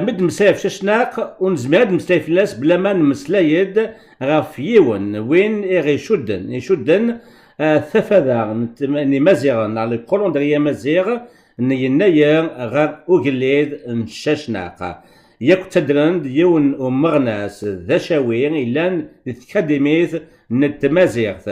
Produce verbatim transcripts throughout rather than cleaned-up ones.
Mi d-nemmeslay ɣef Cacnaq, ur nezmir ad nemmeslay fell-as bla ma nemmeslay-d ɣef yiwen, win i ɣ-icudden, icudden, eh, tafada n tm-, n Imaziɣen, neɣ le calendrier amaziɣ, n Yennayer ɣer ugellid n Cacnaq. Yakk ttaddren-d yiwen umeɣnas d acawi yellan di tkadimit n tmaziɣt,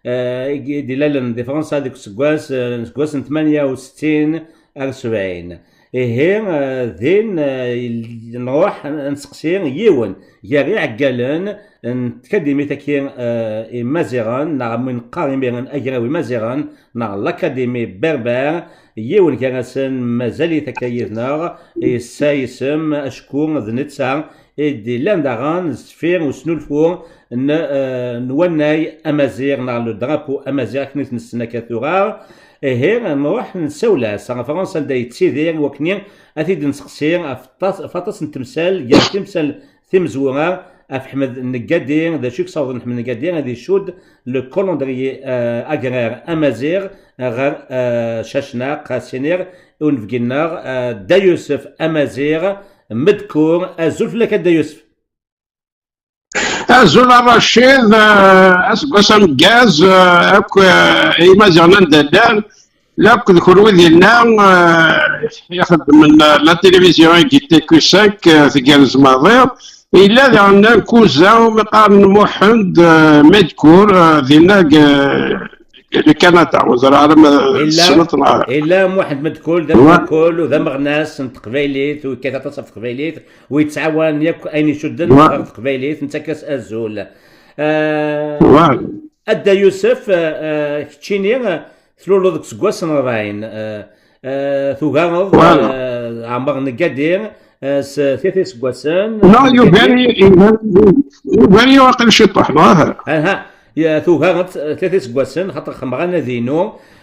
eh, i d-ilalen di Fransa deg useggas, eh, useggas n tmanya u settin ar sebɛin. Ihi, eh, din, eh, il-, nruḥ ad nseqsi yiwen gar iɛeggalen n tkadimit-agi, eh, imaziɣen, neɣ mi neqqar imiren agraw imaziɣen, neɣ l'Académie berbère, yiwen gar-asen mazal-it akka yid-neɣ, yessa yisem, acku d netta i d-illan daɣen sfir usnulfu n, eh, n wannay amaziɣ, neɣ le drapeau amaziɣ, akken i t-nessen akka tura. Ihi, nruḥ nsawel-as ɣer Fransa anda yettidir, wakken ad t-id-nseqsi ɣef aṭas, ɣef aṭas n temsal, gar timsal timezwura, ɣef Ḥmed Negadi, d acu i yessawḍen Ḥmed Negadi ad icudd le calendrier, eh, agraire amaziɣ ɣer, eh, Cacnaq, ad s-iniɣ i unebgi-nneɣ, eh, Dda Yusef Amaziɣ Medkur. Azul fell-ak a Dda Yusef. Azul a Racid, eh, aseggas ameggaz, eh, akk, eh, Imaziɣen anda llan, akk d kunwi dinna, eh, ixeddmen, eh, la télévision Égalité Q cinq, eh, tgerrez maḍi. Yella daɣen Kuza, umi qqaren Muḥend, eh, Medkur, eh, dinna deg, eh, deg Kanada. Ur ẓriɣ ara ma Illa, tessneḍ neɣ. Illa Muḥend Medkur d ameddakel u d ameɣnas n teqbaylit, u yekkat aṭas ɣef teqbaylit, u yettɛawan yakk ayen icudden Wa- ɣer teqbaylit, nettak-as azul. Eh, Wa- a Dda Yusef, eh, eh, keččini, eh, tluleḍ deg useggas n rebɛin, eh, eh, tugareḍ, Wa- eh, Ɛmer Negadi, eh, s tlata iseggasen. Non, yugar-iyi, yugar-iyi, yugar-iyi waqil ciṭuḥ, neɣ? Aha, ya, tugareḍ, eh, tlata iseggasen, xaṭer xedmeɣ anadi-inu,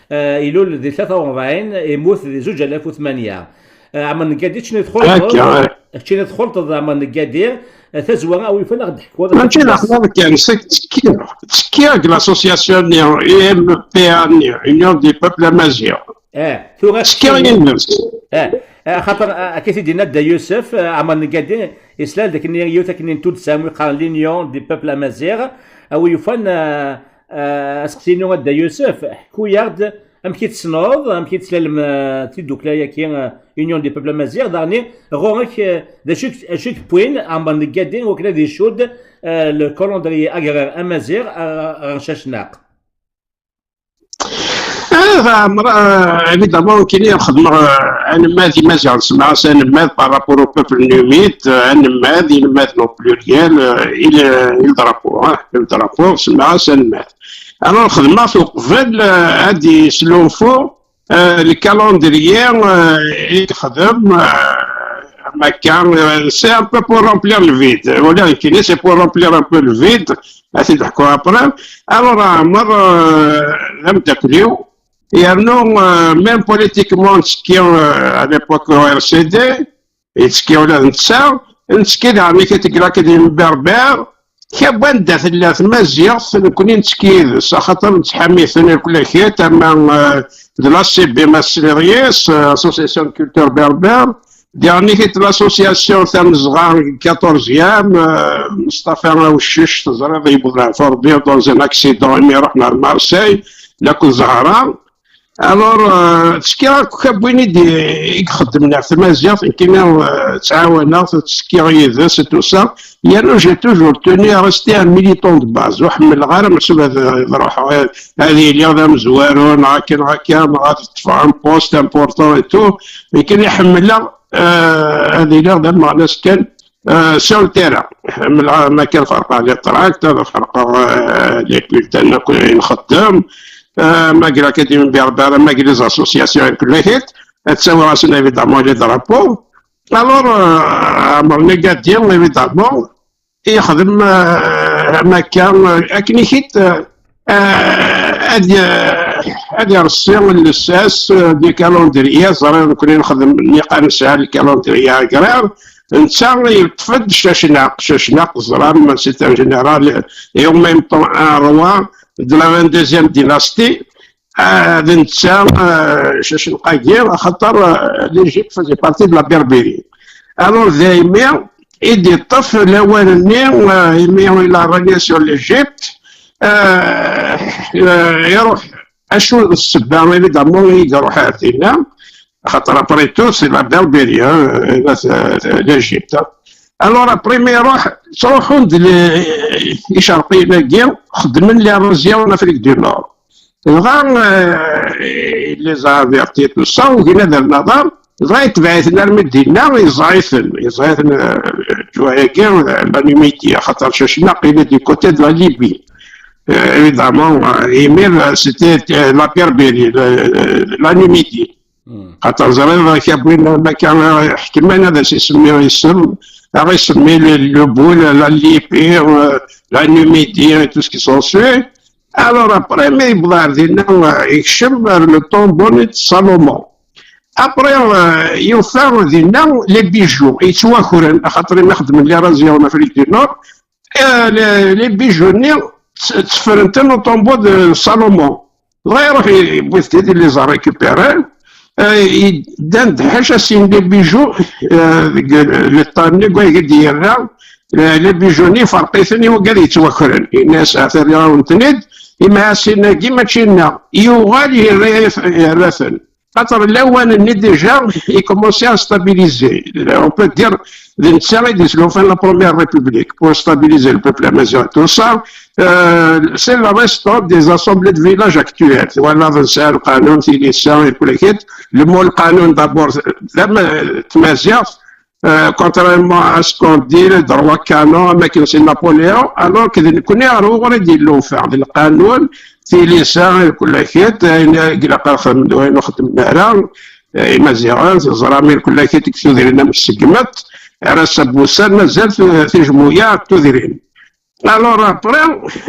eh, ilul di tlata u rebɛin, imut di zuǧ alaf u tmanya. Eh, Ɛmer Negadi, keččini txulṭeḍ, Akka, eh. keččini txulṭeḍ Ɛmer Negadi, eh, tazwara, a wi yufan ad aɣ-d-teḥkuḍ. Mačči d axlaḍ kan, c'est ttekkiɣ, ttekkiɣ deg l'association-nni, U M P A-nni, Union des Peuples Amaziɣ. Eh, tura ttekkiɣ yid-s. Eh, eh, xaṭer, eh, akka i t-id-yenna Dda Yusef, eh, Ɛmer Negadi, yeslal-d akken yiwet akken n tuddsa umi qqaren l'Union des Peuples Amaziɣ, a wi yufan, eh, eh, aseqsi-inu a Dda Yusef, ḥku-yaɣ-d amek i tessneḍ, amek i teslalem, eh, tiddukla-agi, eh, Union des Peuples Amaziɣ, daɣen ɣur-k, eh, d acu i k-, acu i yewwin Ɛmer Negadi wakken ad icudd, eh, le calendrier agraire amaziɣ, eh, ɣer Cacnaq? Eh, Ɛmer, eh, évidemment, nekkini xedmeɣ, eh, anemmad Imaziɣen, semmaɣ-as anemmad par rapport au peuple numide, eh, anemmad, inemmad au pluriel, eh, il, il drapeau, hein, il drapeau, semmaɣ-as anemmad. Alors, xedmeɣ-t uqbel, eh, ad islunfu, eh, le calendrier, eh, i yexdem, eh, am akka, eh, c'est un peu pour remplir le vide. Ula d nekkini, c'est pour remplir un peu le vide. Ad t-id-ḥkuɣ après. Alors, Ɛmer, euh, d ameddakel-iw. Yernu, euh, même politiquement, nettekki, euh, à l'époque, au R C D, yettekki ula d netta, nettekki daɣen i l'Académie berbère, kra n wanda tella tmaziɣt, nekkni nettekki yid-s, axaṭer nettḥami-ten irkelli-k, ama, euh, d l'A C B, ma tesliḍ yes, euh, Association de Culture Berbère, Dernier de l'association tamezɣa deg quatorzième, euh, Mustafa Awcic, teẓriḍ, yewweḍ ɣer Turbie dans un accident, imi ruḥen ɣer Marseille, akked Zahra. Alors, euh, ttekkiɣ akk win i d-, i ixeddmen ɣef tmaziɣt, nekkini, euh, ttɛawaneɣ-t, ttekkiɣ yid-s et tout ça. Yernu, j'ai toujours tenu à rester un militant de base. Ur ḥemmleɣ ara meḥsub ad, ad ruḥeɣ, ad iliɣ d amezwaru, neɣ akka, neɣ akka, neɣ ad ṭṭfeɣ un poste important et tout. Nekkini ḥemmleɣ, euh, ad iliɣ d ameɣnas kan, euh, sur le terrain. Ḥemmleɣ ma kan ferqeɣ les tracts, ad ferqeɣ, euh, les bulletins akk i nxeddem, euh, ma deg l'Académie Berbère, ma deg les associations, et tout, ad ttawiɣ-asen évidemment les drapeaux. Alors, euh, Ɛmer Negadi, évidemment, yexdem, euh, am akka, euh, akken i k-id, euh, euh, ad y-, ad ireṣṣi llsas, euh, du calendrier, ẓriɣ nekkni nexdem, niqal nesɛa le calendrier agraire, netta yeṭṭef-d Cacnaq, Cacnaq teẓram, c'est un général, et en même temps un roi de la vingt-deuxième dynastie, euh, d netta, euh, Cacnaq-agi, axaṭer, euh, l'Égypte faisait partie de la Berbérie. Alors, daymi i d-iṭṭef lawan-nni, euh, imi il a régné sur l'Égypte, euh, euh, iruḥ. Acu d ssebba, évidemment, i d-iruḥ ar dinna? Xaṭer, après tout, c'est la Berbérie, hein, la, l'Égypte, hein. Alors, après, mi iruḥ, ttruḥun-d le, icerqiyen-agi, xeddmen l'érosion en Afrique du Nord. Dɣa, euh, il les a avertis, tout ça, ugin ad rren aḍar, dɣa yetbeɛ-iten armi d dinna, yeẓra-iten, yeẓra-iten, euh, lǧuɛ-agi, euh, la Numidie, axaṭer Cacnaq, il est du côté de la Libye. Euh, évidemment, euh, imir, euh, c'était, euh, la Berbérie, la, la Numidie. Xaṭer ẓriɣ, euh, kabwin, euh, ma kan, euh, ḥekmen ad as-isemmi isem, ad aɣ-isemmi le, le boule, la Libye, euh, la Numidie et tout ce qui s'ensuit. Alors après, mi yewweḍ ar dinna, euh, yekcem ar le tombeau de Salomon. Après, euh, yufa dinna les bijoux yettwakren, axaṭer imi xedmen l'érosion en Afrique du Nord, euh, les, les bijoux-nni tt-, tteffren-ten au tombeau de Salomon. Dɣa iruḥ yewwi-t-id, il les a récupérés. Euh, i-, ddan-d ḥaca sin les bijoux, euh, deg l'état-nni deg wayeg i d-yerra, euh, les bijoux-nni iferq-iten i wigad yettwakren. Yenna-yas: "Ata rriɣ-awen-ten-id, imi sin-agi mačči nneɣ." Yuɣal yerra-, yerra-ten. Xaṭer lawan-nni déjà, il commençait à stabiliser. On peut dire, d netta i d-islufan la première république pour stabiliser le peuple amazigh et tout ça. Euh, c'est le restant des assemblées de village actuelles. Twalaḍ, nesɛa lqanun, tilisa, et tout le kit. Le mot lqanun, d'abord, d am-, tmaziɣt, euh, contrairement à ce qu'on dit, le droit canon, am akken c'est Napoléon, alors que d nekkni ar wuɣur i d-illufa, d lqanun, tilisa, et tout le kit, ayen i ilaq ad xedmen d wayen ur xeddmen ara, eh, Imaziɣen, teẓram, et tout le kit, deg tudrin am tseggmet, ar ass-a n wussan, mazal t-, tijmuya d tudrin. Alors après,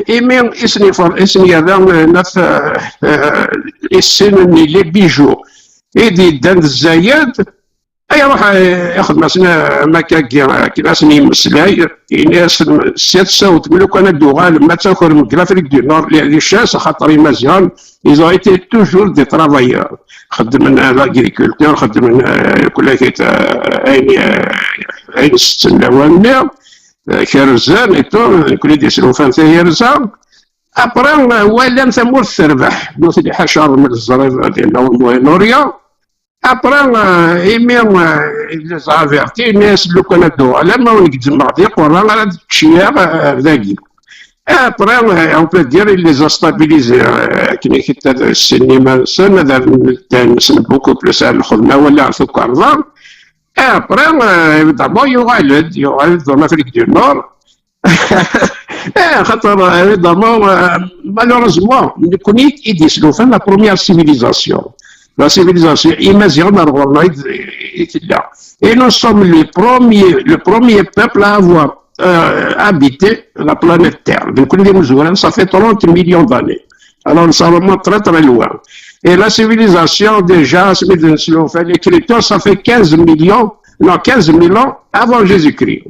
imi i sen-ifer-, i sen-yerra, eh, naf, eh, eh, issin-nni, les bijoux, i d-yeddan d zzayed, ay ruḥ, eh, ixdem-asen, eh, am akkagi, akken asen-yemmeslay, ini-asen: "Sya tessawtem, lukan ad d-tuɣalem, ad takrem deg l'Afrique du Nord, les richesses, axaṭer Imaziɣen, ils ont été toujours des travailleurs." Xeddmen, eh, l'agriculture, xeddmen, eh, kullakit, eh, ayen, eh, ayen setten lawan-nni, eh, kerzen et tout, nekkni d-islufan tayerza. Après, euh, walan tamurt terbeḥ, nutni ḥaca rrmel ẓriɣ dinna au Moyen-Orient. Après, euh, imi, euh, il les a avertis, yenna-yas: "Lukan ad d-tuɣalem, ad wen-gezzmeɣ d iqerra ara d-teččiɣ, euh, dagi." Après, euh, on peut dire, il les a stabilisés, euh, akken i kit ad ssinen iman-nsen, ad rren lǧal-nsen beaucoup plus ar lxedma wala ar tukerḍa. Et après, euh, évidemment, yuɣal-d, yuɣal-d en Afrique du Nord. Eh, xaṭer, évidemment, euh, malheureusement, nekkni i d-islufan la première civilisation. La civilisation imaziɣen ar ɣur-neɣ i d-, i tella. Et nous sommes les premiers, le premier peuple à avoir, euh, habité la planète Terre. Donc, les Musulmans, ça fait trente millions d'années. Alors, nous sommes très, très loin. Et la civilisation, déjà, asmi d-neslufa, l'écriture, ça fait quinze millions, non, quinze mille ans avant Jésus-Christ.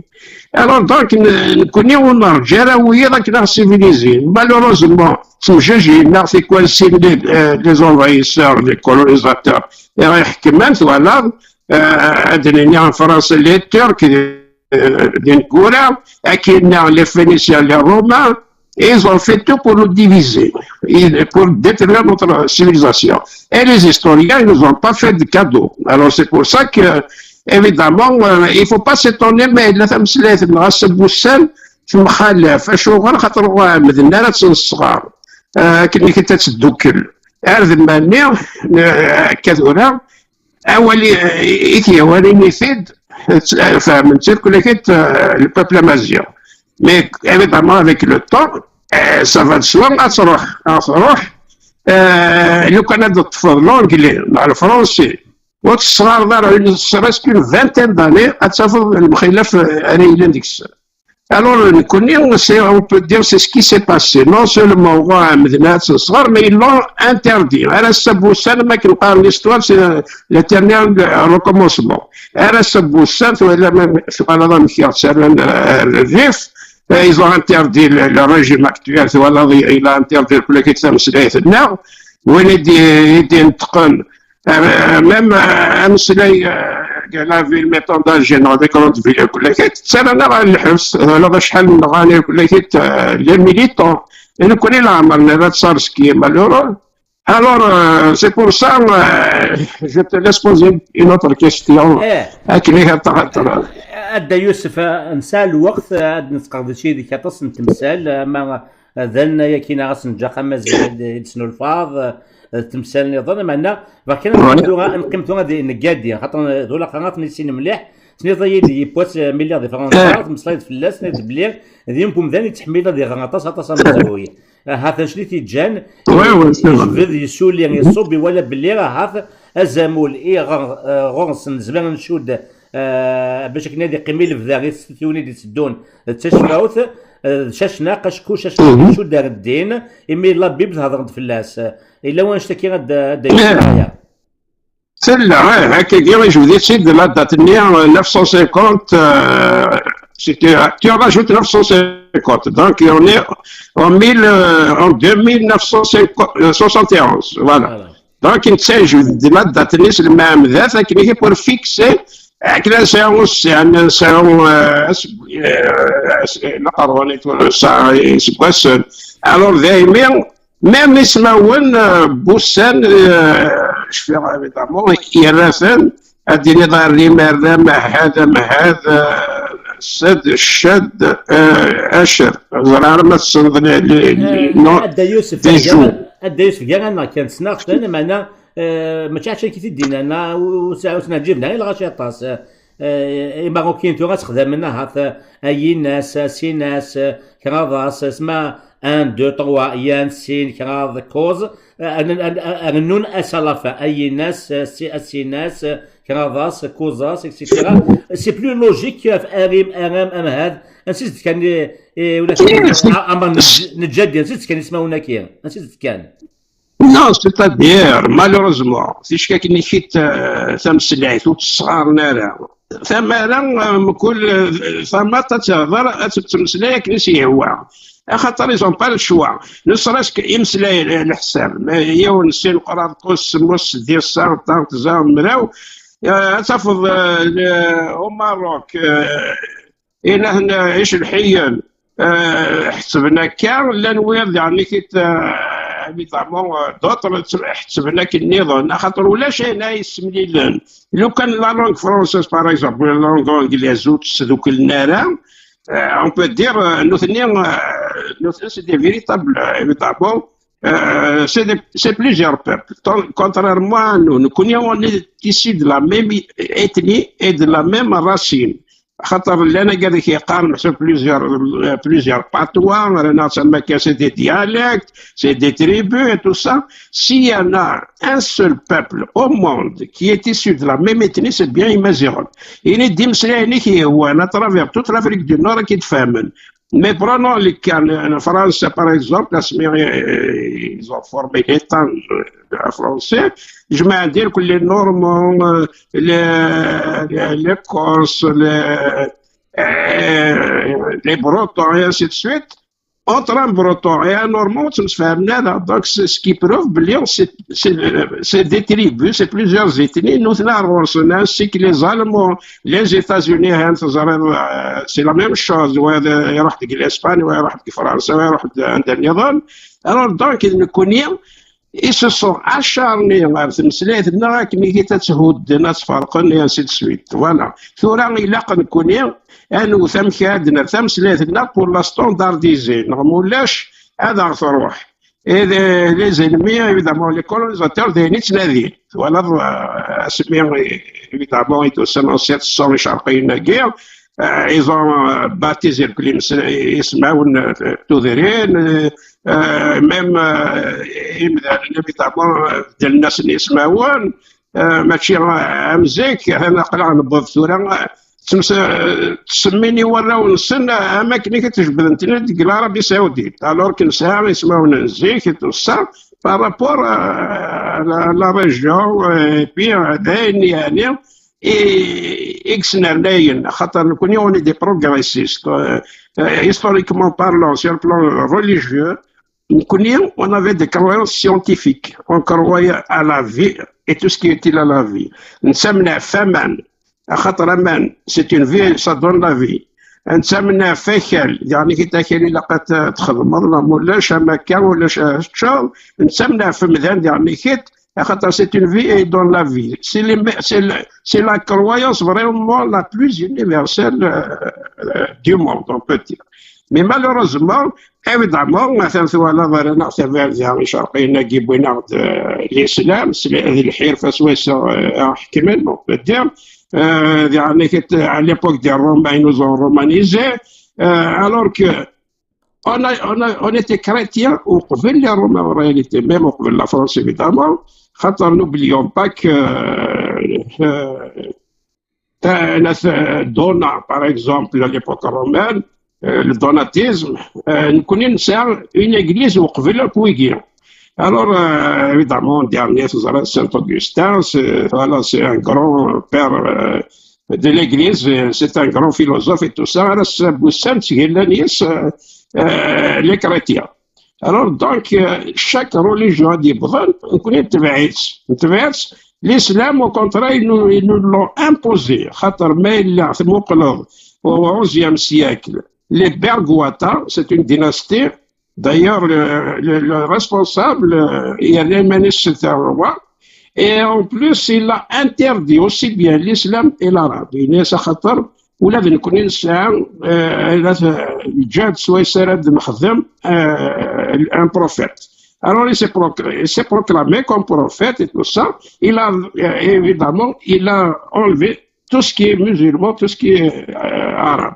Alors, donc, n-, nekkni ur nerǧa ara wiyaḍ akken ad ɣ-civilizin. Malheureusement, ttemjajin-aɣ tikwal sin les, euh, les envahisseurs, les colonisateurs, i ɣ-iḥekmen, twalaḍ, euh, ad d-nini en français les Turcs, euh, d ineggura, akken les Phéniciens, les Romains, et ils ont fait tout pour nous diviser, et pour détruire notre civilisation. Et les historiens, ils nous ont pas fait de cadeau. Alors c'est pour ça que, évidemment, euh, il faut pas s'étonner, mais la tameslayt n ɣas n wussan temxalaf. Acuɣer? Xaṭer ur ɛemmden ara ad tt-nesɣer, euh, akken i t-id-teddukkel. Ar d mani, euh, akka tura, awal i, i t-yawalin i t-id, fehmen-tt irkelak-id, euh, le peuple amazigh. Mais évidemment, avec le temps, euh, ça va de soi, ad truḥ, ad truḥ, euh, lukan ad teṭṭfeḍ l'anglais, neɣ le français, ur tesɣareḍ ara, une, serait-ce qu'une vingtaine d'années, ad tafeḍ lemxilaf, euh, ara yellan deg-s. Alors, nekkni, c'est, on peut dire, c'est ce qui s'est passé. Non seulement ur ɛemmden ad tt-nesɣer, mais ils l'ont interdit. Ar ass-a n wussan, am akken qqaren l'histoire, c'est l'éternel recommencement. Ar ass-a n wussan, twalaḍ amek, twalaḍ amek i ɣ-ttarran, euh, rrif, euh, ils ont interdit le, le régime actuel, twalaḍ, il a interdit le politique tameslayt-nneɣ, win i d-, i d-ineṭqen, Euh, même euh, ameslay, euh, la ville, mettons, d'Alger, dans des grandes villes, كلها كتسالنا على الحبس، هذا شحال من غالي كلها كت-، euh, les militants. Et nous connaissons la manière de ça, ce qui est malheureux. Alors, euh, c'est pour ça, euh, je te laisse poser une autre question. Eh, Avec les autres, a Dda Yusef, nesɛa lweqt ad nesqerdec yid-k aṭas n temsal, ama d anna-yagi neɣ asenǧaq amaziɣ i d-tesnulfaḍ, d temsal nniḍen, meɛna bɣiɣ kan ad neqqim tura, ad neqqim tura di Negadi, xaṭer d ulaqra ad ten-issin mliḥ. Tenniḍ-iyi-d yiwwas mi lliɣ di Fransa, temmeslayeḍ fell-as, tenniḍ belli d yiwen n umdan yettḥemmil ad iɣer aṭas, aṭas amezruy. Ahat anect i t-yeǧǧan Ouais, ouais, c'est vrai. Yejbed, yessuli, iṣubb, iwala belli ahat azamul i ɣer, eh, ɣur-s nezmer ad ncudd, eh, bac akken ad iqqim i lebda i testiwin i d-itteddun d tacfawt, eh, d cacnaq, acku cacnaq icudd ar ddin, imi la Bible thedder-d fell-as. Yella wanect-agi ad d-, ad d-yefk aya. Celle-là, hein, hein, que Guy, je vous décide de la date, né en neuf cent cinquante, euh, c'était, tu en rajoutes neuf cent cinquante, donc on est en mille, euh, en deux mille neuf cent soixante et onze, voilà. Voilà. Donc, il s'agit de la date, né, c'est le même date, qui est pour fixer, avec la séance, c'est un, c'est un, euh, c'est, euh, c'est, la parole est ça, et c'est quoi ça ? Alors, daymi, même ismawen, euh, n wussan, euh, je fais évidemment, yerra-ten, ad d-tiniḍ ar rim, ar ram, ahad, amhad, euh, sad, cad, euh, acer. Ẓriɣ ma tessneḍ les, les, les noms A Dda Yusef, des jours. A Dda Yusef, gar-aneɣ kan, ssneɣ-ten, meɛna, eh, mačči acu i t-id-yenna, ur s-, ur s-neɛǧib, neɛni lɣaci aṭas. Eh, eh, Imarukiyen tura ttexdamen ahat, eh, ayinas, asinas, eh, kraḍas, sma un, deux, trois, yan, sin, kraḍ, kuẓ, eh, n-, n-, n-, rennun as à la fin, ayinas, eh, si-, asinas, eh, kraḍas, kuẓas, et cetera. C'est plus logique que arim, aram, amhad, ansi d-kan, eh, eh, ula Yes. a-, amar n-, neǧǧa-d, ansi d-kan ismawen-agi, ansi d-kan. Non, c'est-à-dire, malheureusement, ticki akken i kit, euh, tameslayt ur tt-sɣaren ara. Tamara, euh, mkul, euh, tamaṭ ad tehder, ad tettmeslay akken i s-yehwa. Axaṭer ils ont pas le choix. Ne serait-ce que imeslay, euh, leḥsab. Mais yiwen, sin, kraḍ, kuẓ, semmus, sḍis, ṭṭerḍ, tẓa, mraw. Euh, ad tafeḍ, euh, le, au Maroc, euh, Inahen icelḥiyen, euh, ḥettben akka, llan wiyaḍ, yeɛni, kit, euh, évidemment, euh, d'autres, ḥettben akken nniḍen, axaṭer ulac ayen ay yessemlilen. Lukan la langue française, par exemple, la langue anglaise, ur ttduklen ara, euh, on peut dire, euh, nutni, euh, nutni, c'est des véritables, euh, évidemment, euh, c'est des, c'est plusieurs peuples. Ton-, contrairement à nous, nous connaissons, on est issus de la même ethnie et de la même racine. Xaṭer llan agad i k-yeqqaren sur plusieurs, euh, plusieurs patois, rnan tama kan c'est des dialectes, c'est des tribus et tout ça. S'il y en a un seul peuple au monde qui est issu de la même ethnie, c'est bien Imaziɣen. Ini-d imeslayen i k-yehwan à travers toute l'Afrique du Nord ad k-id-fahmen. Mais prenons le cas de France, par exemple, asmi, euh, ils ont formé l'État, euh, français, jemɛen-d les Normands, euh, les, les, les Corses, les, euh, les Bretons, et ainsi de suite. Entre un Breton et un Normand, tu me fais amener là. Donc, c'est ce qui prouve, bien, c'est, c'est, c'est des tribus, c'est plusieurs ethnies. Nous, là, on se, ainsi que les Allemands, les États-Unis, hein, c'est la même chose. Ouais, de, l'Espagne, ouais, de France, ouais, de, de, alors, donc, ils nous connaissent. Ils se sont acharnés ɣer tmeslayt-nneɣ akken i ad tt-hudden, ad tt-ferqen, et ainsi de suite. Voilà. Tura ilaq nekkni ad nwet amek ad nerr tameslayt-nneɣ pour la standardiser. Neɣ ma ulac, ad aɣ-truḥ. Et les, les ennemis, évidemment, les colonisateurs, d ayen i ttnadin. Twalaḍ, euh, asmi, évidemment, i d-usan ancêtres icerqiyen-agi, euh, ils ont, euh, baptisé ismawen, euh, tudrin, euh, euh, même, euh, imdanen, évidemment, euh, beddlen-asen ismawen, euh, mačči, euh, am zik, atan aql-aɣ newweḍ tura, euh, ttems-, euh, ttsemmin i warraw-nsen, euh, am akken i tjebden-ten-id deg l'Arabie Saoudite, alors que nesɛa ismawen n zik et tout ça, par rapport à la, la région, euh, et puis, euh, d ayen, yeɛni, i, i yesnernayen, xaṭer nekkni, on est des progressistes, euh, euh, historiquement parlant, sur le plan religieux, Nekkni, on avait des croyances scientifiques. On croyait à la vie et tout ce qui est utile à la vie. Nettamen ɣef waman, axaṭer aman, c'est une vie, ça donne la vie. Nettamen ɣef wakal, diɣen-ik-id akal ilaq ad t-, txedmeḍ, neɣ ma ulac, am akka, ulac ad teččeḍ. Nettamen ɣef umdan, diɣen-ik-id, axaṭer c'est une vie et il donne la vie. C'est les me-, c'est le, c'est la croyance vraiment la plus universelle, euh, euh, du monde, on peut dire. Mais malheureusement, évidemment, atan twalaḍ ara naɣ tabarda icerqiyen-agi wwin-aɣ-d, euh, l'islam, s l-, d lḥirfa swayes, euh, aɣ-ḥekmen, on peut dire. Euh, diɣen-ik-id, à l'époque des Romains, ils nous ont romanisés, euh, alors que on a, on a, on était chrétiens uqbel les Romains en réalité, même uqbel la France évidemment, xaṭer n'oublions pas que, euh, euh, ta-, la, euh, Dona, par exemple, à l'époque romaine, euh, le donatisme, euh, nekkni nesɛa une église uqbel akk wigi. Alors, euh, évidemment, dernier, ce sera Saint Augustin, c'est, voilà, c'est un grand père, euh, de l'Église, euh, c'est un grand philosophe et tout ça. Alors, c'est Boussan, c'est Guélanis, euh, euh, les chrétiens. Alors, donc, euh, chaque religion ad yebḍen, nekkni netbeɛ-itt. Netbeɛ-itt, l'islam, au contraire, ils nous, ils nous l'ont imposé. Xaṭer ma yella tmuqleḍ au onzième siècle, les Bergwata, c'est une dynastie. D'ailleurs, le, le, le responsable, euh, il y a les ministres de roi. Et en plus, il a interdit aussi bien l'islam et l'arabe. Il est, axaṭer ula d nekkni nesɛa, euh, la, euh, lǧehd swayes ara d-nexdem, euh, un prophète. Alors, il s'est proc-, il s'est proclamé comme prophète et tout ça. Il a, euh, évidemment, il a enlevé tout ce qui est musulman, tout ce qui est, euh, arabe.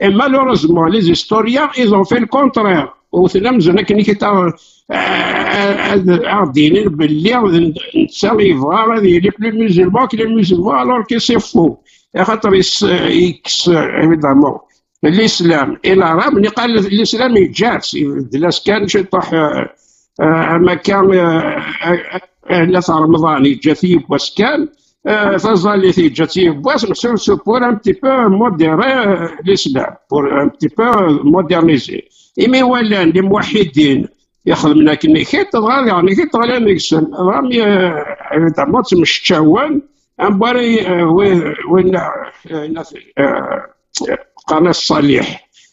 Et malheureusement, les historiens, ils ont fait le contraire. Wten amzun akken i k-, euh, ad, ad d-inin belli netta yebɣa ad yili plus musulman que les musulmans, alors que c'est faux. Axaṭer yes-, yekkes, évidemment, l'islam et l'arabe, niqal l'islam yeǧǧa-tt, ibeddel-as kan ciṭuḥ, euh, euh, am akka, euh, euh, euh, Nna Remḍan yeǧǧa-t yiwwas kan, euh, taẓallit yeǧǧa-tt yiwwas, meḥsub c'est pour un petit peu modérer, euh, l'islam, pour un petit peu moderniser. Imi walan les muwahhidin ixedmen akken i kit, dɣa diɣen i kit ɣlan deg-sen. Dɣa mi, euh, évidemment, ttemceččawen, am wara, euh, win, win, euh, euh, qqaren-as Ṣaliḥ,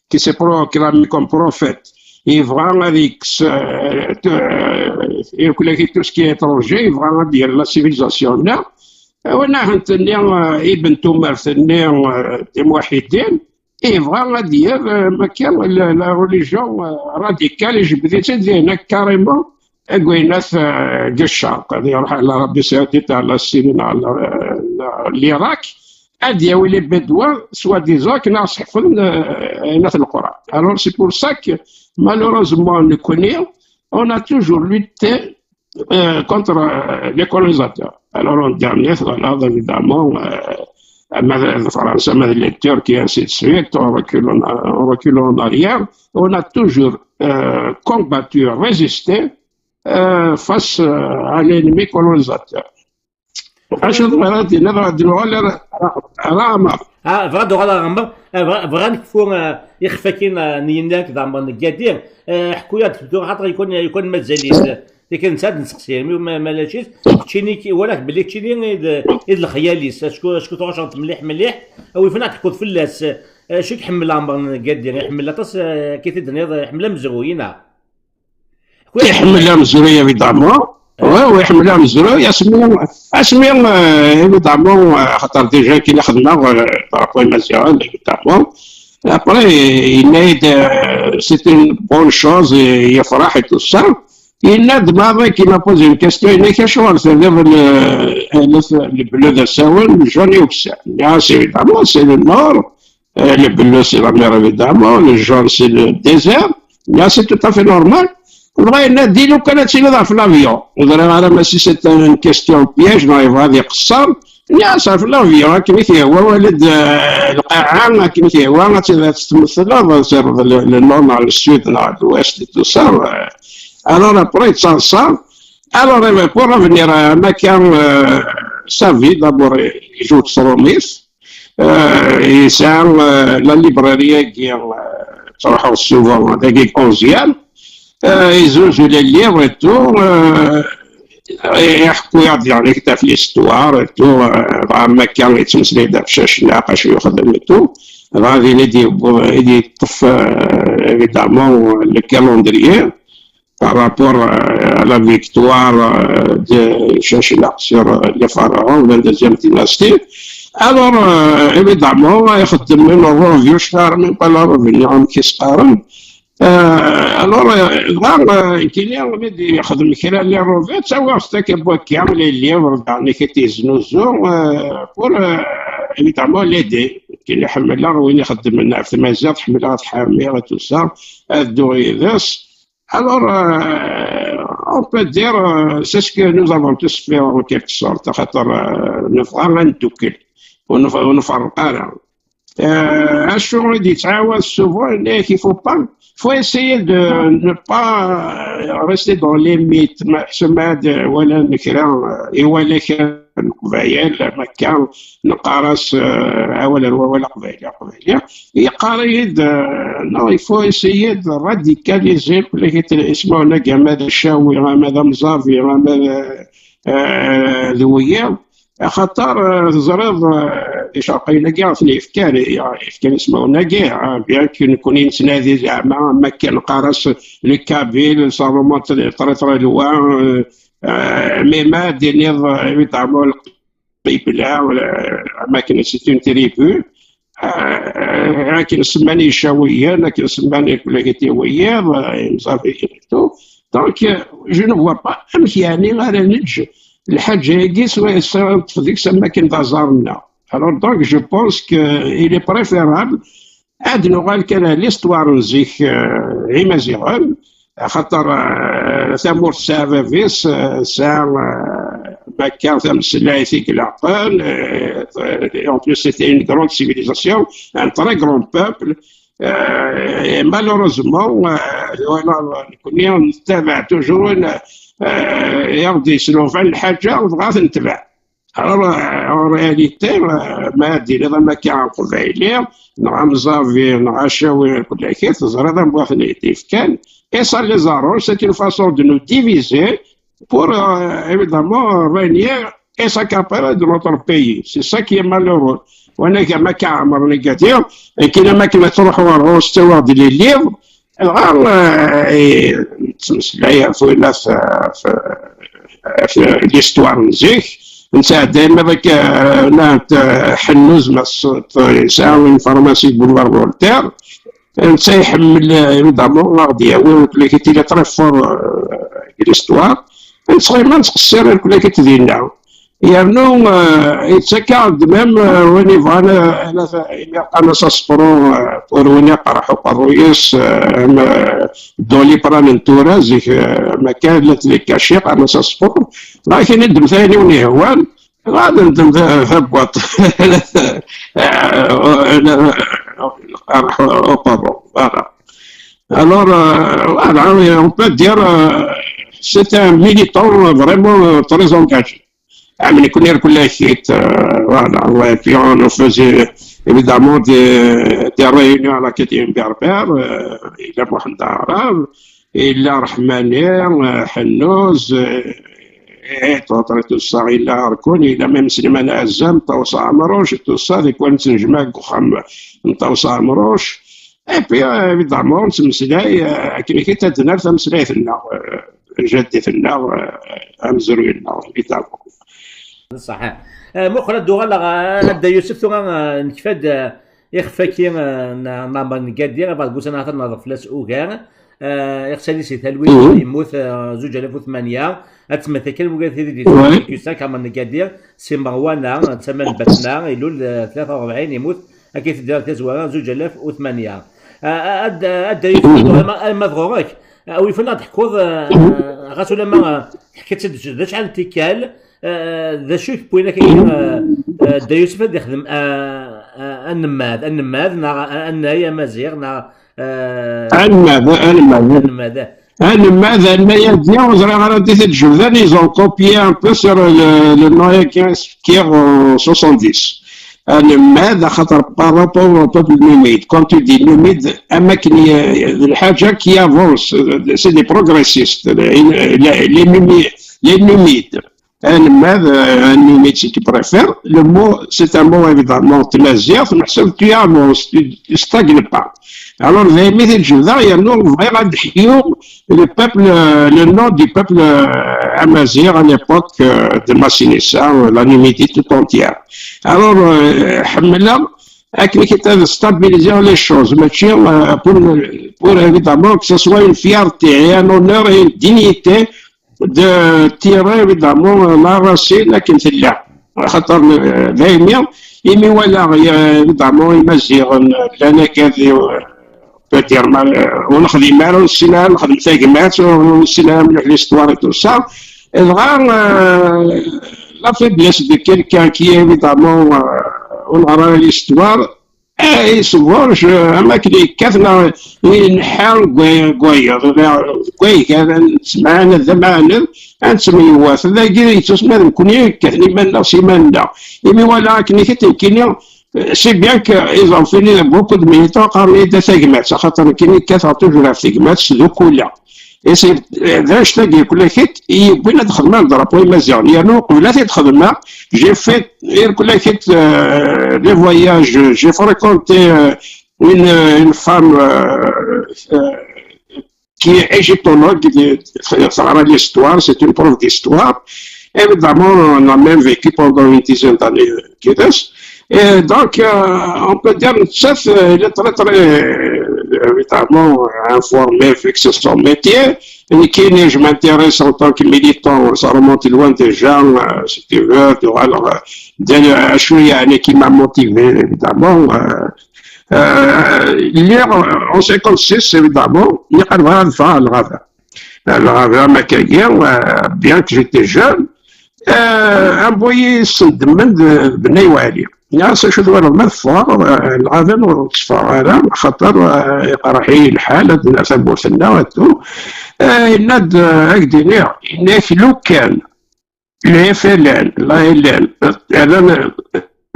qui s'est proclamé comme prophète. Yebɣa ad yekkes, euh, t-, euh, irkel-agi tout ce qui est étranger, yebɣa ad yerr la civilisation-nneɣ. Win ahent-nni, euh, Ibn Tumert-nni, euh, des muwahhidin, yebɣa ad yerr, euh, makka la, la religion, euh, radicale, ijebbed-itt-id dinna carrément, deg wayen at, euh, deg ccerq, ad iruḥ ɣer l'Arabie Saoudite, ɣer la Syrie, ɣer la, euh, l'Irak, ad yawi les Bédouins, soi-disant, akken ad seḥfen, euh, ayen at Leqran. Alors, c'est pour ça que, malheureusement, nekkni, on a toujours lutté, euh, contre, euh, les colonisateurs. Alors, en dernier, voilà, évidemment, euh, ma de França, ma de les Turcs, et ainsi de suite, on recule en, on recule en arrière. On a toujours, euh, combattu, résisté, euh, face, euh, à l'ennemi colonisateur. Acu tebɣiḍ ad d-tiniḍ, ad d-nuɣal ar, ar Ɛmer? Ah, bɣiɣ ad uɣaleɣ ɣer Ɛmer. Ah, bɣiɣ, bɣiɣ ad nekfu, ah, ixef-agi, ah, n Yenni akked Ɛmer Negadi. Ah, ḥku-yaɣ-d tura, xaṭer yukan, yukan mazal-it. Tikkelt netta ad nseqsi, imi ma, ma lačit, keččini ki-, walaɣ belli keččini i d, i d lexyal-is. Acku, acku tuɣaceḍ mliḥ, mliḥ. A wi fana ad teḥkuḍ fell-as. Ah, acu i iḥemmel Ɛmer Negadi? Iḥemmel aṭas, ah, akka i t-id-tenniḍ, iḥemmel amezruy, neɣ? Iḥemmel amezruy, évidemment. Oui, oui, iḥemmel amezruy. Asmi, asmi, euh, évidemment, euh, xaṭer déjà kien xedmeɣ, euh, par rapport à Maziɣen, évidemment. Après, il m'a dit, euh, c'est une bonne chose, et il a fait tout ça. Il m'a demandé, il m'a posé une question, il m'a dit, qu'est-ce que tu veux, euh, le, le bleu de Saouin, le jaune et le vert? Ah, c'est évidemment, c'est le nord. Euh, le bleu, c'est la mer, évidemment. Le jaune, c'est le désert. Là, c'est tout à fait normal. Dɣa yenna-d, di lukan ad tiliḍ ɣef l'avion. Ur ẓriɣ ara ma si c'est une question piège, neɣ yebɣa ad iqeṣṣer. Yenna-as ɣef l'avion, akken i t-yehwa, wali-d, euh, lqaɛa, akken i t-yehwa, ad tt-, ad tt-tmetleḍ, ad terreḍ le, le nord neɣ le sud neɣ l'ouest et tout ça. Euh, alors après, ttaḍsa. Alors, euh, pour revenir à Makan, euh, sa vie, d'abord, euh, il joue de Sromis. Euh, yesɛa, euh, la librairie-agi, euh, ttruḥuɣ souvent, dagi deg onzième. Euh, yezuzu les livres et tout, euh, iḥekku-yaɣ-d, yeɛni, ɣef l'histoire et tout, euh, dɣa am akka yettmeslay-d ɣef Cacnaq, acu yexdem et tout. Dɣa din i d-yewweḍ, i d-yeṭṭef, euh, évidemment, le calendrier par rapport, euh, à la victoire, euh, de Cacnaq sur, euh, les pharaons, la deuxième dynastie. Alors, euh, évidemment, ixeddem une revue, je ne sais même pas la revue, amek i s-qqaren. Euh, alors, euh, dɣa, euh, nekkini mi d-yexdem kra n les revues, ttawiɣ-t akka n wakka, les livres, daɣen i t-yeznuzu, euh, pour, euh, évidemment, l'aider. Nekkini ḥemmleɣ win ixeddmen ɣef tmaziɣt, ḥemmleɣ ad ḥermiɣ et tout ça, ad dduɣ yid-s. Alors, euh, on peut dire, euh, c'est ce que nous avons tous fait en quelque sorte, axaṭer, euh, nebɣa ad ndukkel, ur nef-, ur nferreq ara. Euh, acu i d-yettɛawad souvent, il faut pas, faut essayer de ne pas, euh, rester dans les mythes. Ma, ḥseb ma ad walan kra, euh, iwala kra n Leqbayel, am akka, neqqar-as, euh, awal n wawal aqbayli, aqbayli. Yeqqar-iyi-d, euh, non, il faut essayer de radicaliser, ismawen-agi, ama d Acawi, ama d Amẓavi, ama d, euh, d wiyaḍ. Axaṭer, eh, teẓriḍ, eh, icerqiyen-agi ɣef ten-yefkan, yefkan ismawen-agi, eh, bien que nekkni nettnadi zeɛma, am akken neqqar-as les Kabyles, ça remonte très, très loin, eh, eh, mais ma d-tiniḍ, eh, évidemment, Lqibla, eh, am akken c'est une tribu, eh, akken semman Icawiyen, akken semman Ikulagatiwiyen, eh, Imẓabiyen et tout. Donc, eh, je ne vois pas amek yeɛni ara neǧǧ lḥaǧa-agi s, s, neṭṭef deg-s am akken d aẓar-nneɣ. Alors, donc, je pense que il est préférable ad nuɣal kan à l'histoire n zik, euh, Imaziɣen, axaṭer, euh, tamurt tesɛa bab-is, euh, tesɛa, euh, bakka tameslayt i ilaqen, euh, en plus c'était une grande civilisation, un très grand peuple, euh, et malheureusement, euh, voilà, nekkni nettabaɛ toujours, euh, i aɣ-d-yesluɣen lḥaǧa, nebɣa ad t-netbeɛ. Alors, euh, en réalité, euh, ma d-tiniḍ am akka aqbayli, neɣ amẓavi, neɣ acawi, kulaki, teẓriḍ am waten i d-ifkan, et ça les arrange, c'est une façon de nous diviser pour, euh, évidemment, régner et s'accaparer de notre pays. C'est ça qui est malheureux. Wanag am akka ɛemren igad-i, akken am akken ad truḥ ɣer ɣur-s, ttawiɣ-d les livres, dɣa, eh, nettmeslay ɣef, ɣef, ɣef l'histoire n zik, nesɛedday ma d akka, eh, nant, eh, Ḥennuz, ma s-, t-, yesɛa une pharmacie boulevard Voltaire, netta iḥemmel, eh, évidemment, ad aɣ-d-yawi, il est très fort, eh, deg l'histoire. Nettɣima nettqessir, il est dinna. Yernu, eh, yettak-aɣ-d même, eh, win yebɣan, eh, imi qqaren-as aseqru, eh, ur win iqerreḥ uqerruy-is, eh, am, eh, Doliprane n tura, zik, eh, ma kan llant les cachets, qqaren-as aseqru. Lakin i ddmet ayen i wen-yehwan, ad ndem ta-, tabwaṭ. Eh, iqerreḥ uqerru. Voilà. Alors, euh, voilà, on peut dire, euh, c'est un militant vraiment, euh, très engagé. Ah, mais nekkni irkelli-ak-id, euh, voilà, ouais, puis on faisait évidemment des, des réunions à l'Académie berbère, euh, yella Mohamed Arab, yella Rahmani, euh, Hennuz, euh, et d'autres, tout ça, yella Arkoun, yella même Slimane Azem, Taous Amrouche, tout ça, des coins de Jemma, Goukham, Taous Amrouche. Et puis, euh, évidemment, nettmeslay, euh, akken i d-tenna tameslayt-nneɣ, euh, jaddit-nneɣ, euh, amezruy-nneɣ, évidemment. Ṣṣeḥ. Eh, muqel ad d-uɣaleɣ, eh, a Dda Yusef, tura, eh, nekfa-d, eh, ixef-agi, eh, n, n Ɛmer Negadi, ɣef deg ussan-a atan nehḍer fell-as ugar. Eh, iɣsan-is di talwit, yemmut, eh, zuǧ alaf u tmanya. Ad temmet akka lmugar tid i d-yettwafan deg usa, Ɛmer Negadi, si Merwana, d tama n Batna, ilul, eh, tlata u rebɛin, yemmut, akka i teddi ɣer tazwara, zuǧ alaf u tmanya. Eh, eh, ad, ad, ad, alma, alma d ɣur-k, eh, awi fell-aɣ ad teḥkuḍ, eh, eh, ɣas ulamma, eh, teḥkiḍ-tt-id d acḥal n tikkal, Eh, d acu i yewwin akka, eh, eh, Dda Yusef ad yexdem, eh, eh, anemmad, anemmad, neɣ, eh, annay amaziɣ, neɣ, eh, anemmad, anemmad. Anemmad, eh. Anemmad, annay-agi, ur ẓriɣ ara anda i t-id-jebden, ils ont copié un peu sur le, le nom-agi, Kir en soixante-dix. Anelmad, axaṭer par rapport au peuple numide. Quand tu dis numide, am akken i- d lḥaǧa qui avance, c'est des progressistes. Les, les, les Numi-, les Numides. Anelmad, euh, un numide si tu préfères. Le mot, c'est un mot évidemment tmaziɣt, mais tu avances, tu ne stagnes pas. Alors, daymi di lǧebda, yernu bɣiɣ ad d-ḥyuɣ le peuple, euh, le nom du peuple, euh, amazigh à l'époque, euh, de Massinissa, euh, la Numidie tout entière. Alors, euh, ḥemmleɣ akken ad stabiliser les choses, mačči, euh, pour, pour évidemment que ce soit une fierté et un honneur et une dignité de tirer évidemment la racine akken tella. Xaṭer, euh, daymi, imi walaɣ, euh, évidemment, imaziɣen, euh, llan akka di, euh, peut dire, ma, ur nexdim ara, ur nessin ara nexdem tagmat, ur nessin ara mliḥ l'histoire et tout ça. Dɣa, euh, la faiblesse de quelqu'un qui est évidemment, euh, ur neɣra l'histoire, eh, yesburj, euh, am akken yekkat neɣ yenḥa deg way-, deg wayeḍ, deg waygar, ad nessemɛaned, d amaɛaned, ad nettemyewwat. Dagi yettusma d nekkni yekkaten iman-nneɣ s iman-nneɣ. Imi walaɣ akken i t-nekkini, c'est bien que ils ont fini beaucoup de militants qqaren-iyi-d a tagmat, axaṭer nekkini kkateɣ toujours ɣef tegmat s dukula. Et c'est, euh, d anect-agi kulakit i yewwin ad xedmeɣ drapeau imaziɣen. Yernu uqbel ad t-id-xedmeɣ, j'ai fait, euh, kulakit, euh, des voyages, j'ai fréquenté, euh, une, une femme, euh, euh, qui est égyptologue, qui est, qui est, c'est une prof d'histoire. Évidemment, on a même vécu pendant une dizaine d'années, euh, qui reste. Et donc, euh, on peut dire, chef, euh, il est très, très, euh, évidemment, informé, vu que c'est son métier. Et qui, je m'intéresse en tant que militant, ça remonte loin déjà, euh, si tu veux, tu vois, alors, euh, de, euh, je suis un équipement motivé, évidemment. Euh, euh, lire, euh, en cinquante-six, évidemment, il y a le grand phare, le grand phare. Le grand phare, mais que, euh, bien que j'étais jeune, euh, envoyé ce demande de Bnei Wali. Il y a ce que je dois remettre fort, euh, le grand phare, c'est fort, là, خاطر, euh, يقرحي الحال، الناس أبو سنة وتو. آه، يناد، آه، هكذا، يناد، لو كان le F L N, la L N, rran,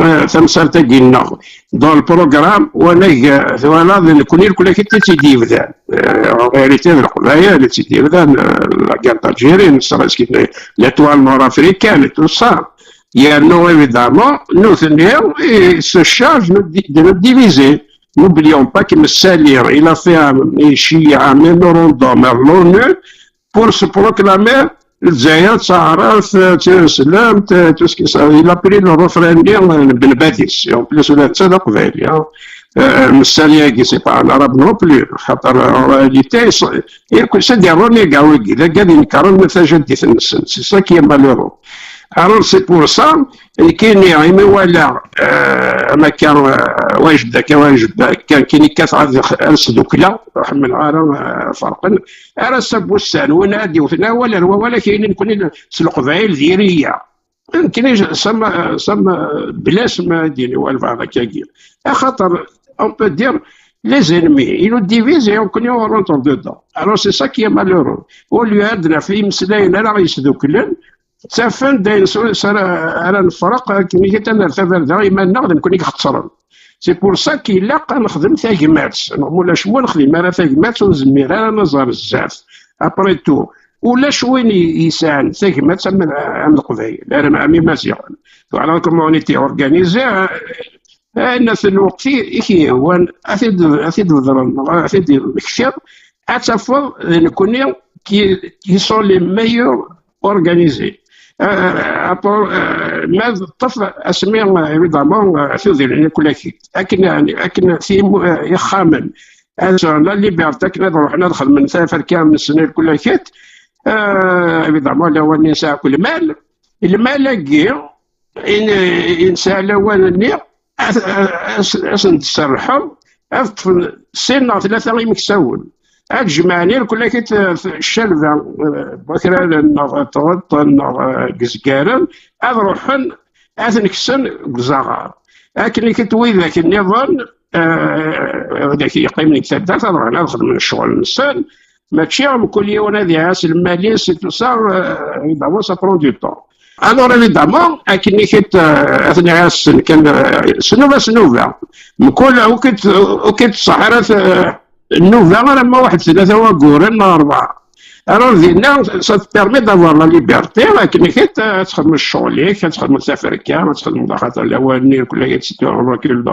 euh, tamsalt-agi-nneɣ dans le programme, wanag, euh, twalaḍ, nekkni, nekkni akk i tt-id-yebdan. Euh, en réalité, d Leqbayel i tt-id-yebdan, euh, la guerre d'Algérie, ne serait-ce que l'étoile nord-africaine et tout ça. Yernu, évidemment, nutni, ils se chargent de, de nous diviser. N'oublions pas que Messalih, il a fait un, ici un mémorandum à l'ONU pour se proclamer Lezzayer d taɛrabt, d tineslemt, tout ce qui ça. Il a pris le refrain-nni n Ben Badis. En plus, ula d netta d aqbayli, hein. Euh, Messalih-agi, c'est pas un arabe non plus. Xaṭer, en réalité, c'est des renégats wigi. D agad inekren tajaddit-nsen. C'est ça qui est malheureux. Alors, c'est pour ça, nekkini, imi walaɣ, euh, am akka, euh, wajed akka, wajed akka, nekkini kkateɣ ad, ad sdukleɣ, ur ḥemmleɣ ara, euh, ferqen. Ar ass-a n wussan, win ad yewten awal ar wawal, ad k-yini nekkni s Leqbayel diri-yaɣ. Nekkni sama, sama, bla asma ad d-yini walbeɛḍ akkagi. Axaṭer, on peut dire, les ennemis, ils nous divisent et on, on rentre dedans. Alors c'est ça qui est malheureux. Au lieu ad naf imeslayen ara ɣ-yesduklen, ttafen-d ayen s, s ara, ara nefreq, akken ihi ad nerr tabarda i iman-nneɣ, d nekkni i ixeṣren. C'est pour ça qu'il ilaq ad nexdem tagmat. Neɣ ma ulac ma ur nexdim ara tagmat, ur nzemmir ara ad naẓ ar zdat. Après tout, ulac win i, yesɛan tagmat am, am Leqbayel, ar am, am Imaziɣen. Twalaḍ comment on était organisé, euh, ayen n lweqt i, i k-yehwan, ad t-id, ad t-id-bedren, neɣ ad t-id-tmektiḍ, ad tafeḍ d nekkni qui, qui sont les meilleurs organisés. Euh, après, euh, ma teṭṭef asmi, euh, évidemment, euh, tudrin akk-agi. Akken, akken tim-, euh, ixxamen, ad sɛun la liberté akken ad ruḥen ad xedmen taferka-nsen akk-agi. Euh, évidemment, lawan-nni nesɛa akk lmal. Lmal-agi, i n-, i nesɛa lawan-nni, ad, ad, ad sen-d-serrḥeḍ, ad ṭṭfen sin neɣ tlata imeksawen. Ad jemɛen irkelli-agi t-, t-, ccalba, eh, n wakraren neɣ tɣeṭṭen neɣ, eh, deg izgaren, ad ruḥen ad ten-kksen deg uzaɣar. Akken i kit widak nniḍen, eh, widak yeqqimen deg taddart, ad ruḥen ad xedmen ccɣel-nsen, mačči mkul yiwen ad iɛass lmal-is et tout ça, eh, évidemment, ça prend du temps. Alors, évidemment, akken i k-id-, euh, ad ten-iɛassen kan, euh, snuba, snuba. Mkul, ur k-id-, ur k-id-ṣṣaḥ ara, euh, nnuba alamma waḥed tlata waguren neɣ rebɛa. Alors, dinna, ça te permet d'avoir la liberté, akken i k-id-, ad txedmeḍ ccɣel-ik, ad txedmeḍ taferka, ad txedmeḍ axaṭer lawan-nni, kul aya, c'est un recul de,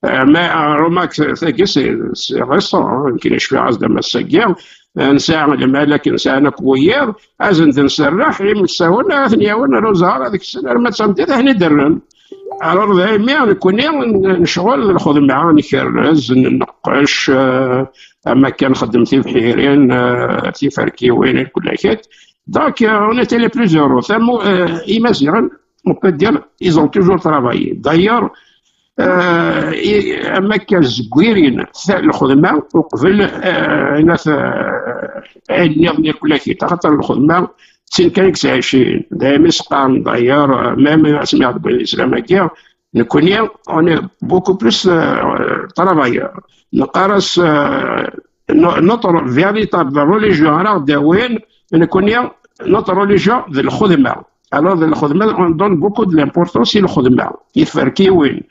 euh, mais, euh, remarque, tagi, c'est, c'est récent, hein, nekk cfiɣ-as-d am ass-agi, euh, nesɛa lmalak, nesɛa akk wiyiḍ, ad sen-d-nserreḥ, imsawen, ad ten-yawen ar uẓar, ad ksen arma d tameddit, ad ten-id-rren. Alors, daymi, nekkni n-, necɣel lxedma, nkerrez, nneqqec, euh, am akka nxeddem tibḥirin, euh, tiferkiwin, kul akit. Donc, euh, on était les plus heureux. Tamo-, euh, Imaziɣen, on peut dire, ils ont toujours travaillé. D'ailleurs, euh, i-, am akka zegwirin ta-, lxedma uqbel, euh, nat-, euh, ayen nniḍen yakk lakit, axaṭer lxedma d tin kan i yettɛicin. Daymi s-qqaren, d'ailleurs, euh, même asmi ɣ-d-wwin lislam-agi, nekkni, on est beaucoup plus, euh, travailleurs. Neqqar-as, euh, no-, notre véritable religion ara ɣ-d-awin, nekkni, notre religion d lxedma. Alors, d lxedma, on donne beaucoup de l'importance i lxedma, i tferkiwin.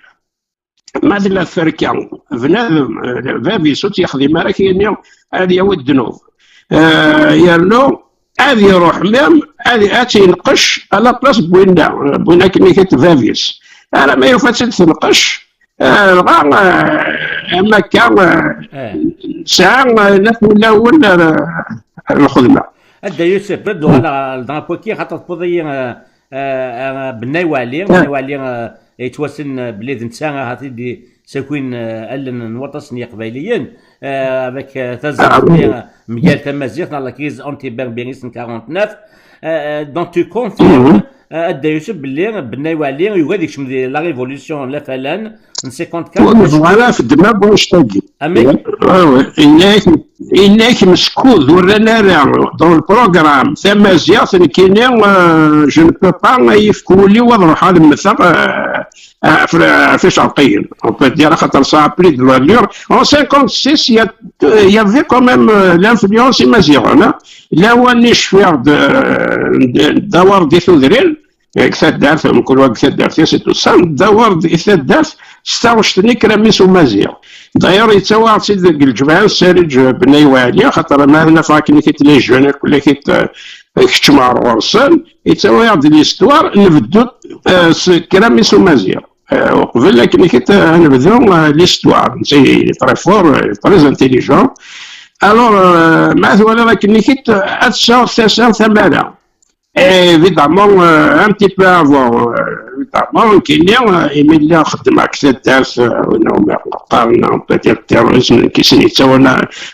Ma tella tferka, bnadem, eh, bab-is ur tt-yexdim ara, kini ad yawi ddnub. Eh, yernu ad iruḥ même, ad, ad tt-yenqec à la place n winna, n winna akken i t-, bab-is. Ara ma yufa-tt-id tenqec, eh, dɣa, eh, am akka, eh, Eh. Nesɛa, eh, nat wulawen, eh, lxedma. A Dda Yusef, ad d-uɣaleɣ ɣer drapeau-agi, xaṭer tewwiḍ-iyi, eh, eh, eh, Bennay Waɛli. Ah. Bennay Waɛli, eh, yettwassen, eh, belli d netta, eh, ahat i d-yessakin, eh, allen n waṭas n Yiqbayliyen, eh, avec, eh, taẓirt-nni, ah, oui, eh, mgal tamaziɣt, neɣ la crise anti-berbériste n quarante-neuf. Eh, eh, donc tu confirmes, mhm, eh, a Dda Yusef, belli Bennay Waɛli yugi ad yekcem di la révolution n Lafalan n cinquante-quatre. Ur nebɣi ara xeddem akk annect-agi. Amek? Ouais, ouais. Yenna-yak, yenna-yak meskud ur rran ara dans le programme tamaziɣt, nekkini, euh, je ne peux pas, yefk wul-iw ad ruḥeɣ ad mmteɣ, euh, ɣef, ɣef icerqiyen. On peut dire, axaṭer ça a pris de l'allure. En cinquante-six, il y a, il y avait quand même, euh, l'influence imaziɣen, hein. Lawan-nni cfiɣ-d, euh, d, d awar di tudrin, deg taddart, mkul wa deg taddart-is, et tout ça, d awar di taddart, s taɣect-nni kra mmi-s umaziɣ. D'ailleurs, yettawi-aɣ-tt-id deg lǧemɛa n Sariǧ Bennay Waɛli, xaṭer ma ad naf akken i t-, les jeunes, akk la t-, euh, keččem ɣer ɣur-sen, yettawi-aɣ-d l'histoire, nebddu, euh, s kra mmi-s umaziɣ. Euh, uqbel akken i t-, euh, nebdu, euh, l'histoire. C'est très fort, euh, très intelligent. Alors, euh, ma twalaḍ akken i t-, euh, ad tesɛuḍ tasa tamara. Et évidemment, euh, un petit peu avant, euh, évidemment, nekkini, euh, imi lliɣ xeddmeɣ deg taddart, euh, win umi qqaren, on peut dire, terrorisme, nekk i sen-yettawin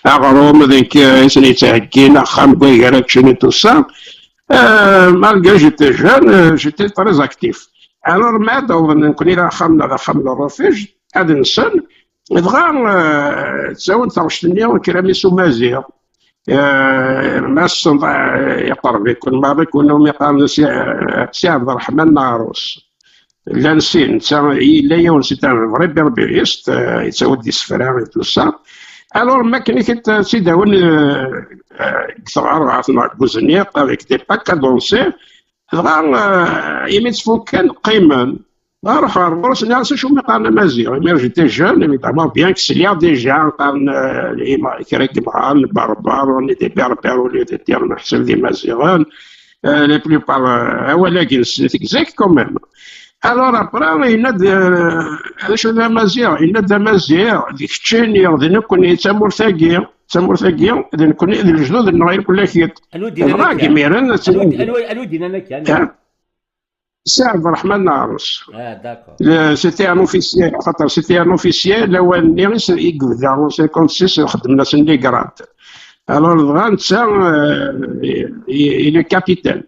aɣrum, d nekk, euh, i sen-yettheggin axxam deg waygar ad ččen et tout ça. Euh, malgré j'étais jeune, euh, j'étais très actif. Alors, ma d-awḍen nekkni ɣer axxam-nneɣ, d axxam n refuge, ad nsen, dɣa, euh, ttawin taɣect-nni, kra mmi-s umaziɣ. Eh, ma tessneḍ, eh, iqerreb-iken maḍi, kun umi qqaren Si, eh, Si Ɛebderreḥman Naɛrus. Llan sin, netta yella yiwen, c'est un vrai berbériste, eh, yettawi-d isefra et tout ça. Alors, ma akken i t-, id-, id-awen, eh, eh, deg tɣerɣert neɣ deg uzniq, avec des paquets à danser, dɣa, eh, imi ttfukken, qqimen. Ruḥeɣ ɣer ɣur-s, nniɣ-as: "Acu mi qqaren amaziɣ?" Imir, j'étais jeune, évidemment, bien que sliɣ déjà qqaren, euh, ima-, kra n yimɣaren, barbar, on est des berbères au lieu de dire meḥsub d imaziɣen. Euh, la plupart, euh, awal-agi nessen-it deg zik quand même. Alors après, yenna-d, euh, "D acu d amaziɣ?" Yenna-d: "Amaziɣ d keččini, d nekkni, d tamurt-agi, d tamurt-agi, d nekkni, d lejdud-nneɣ, irkelli-k-id." Anwa i d-yennan akka? Dɣa imiren, anwa, anwa, anwa i d-yennan akka? Si Ɛebderreḥman Naɛrus. Ah, d'accord. Le, c'était un officier, xaṭer c'était un officier, lawan-nni i s-, i yebda en cinquante-six, xedmen-asen les grades. Alors, dɣa netta, euh, il, il est capitaine.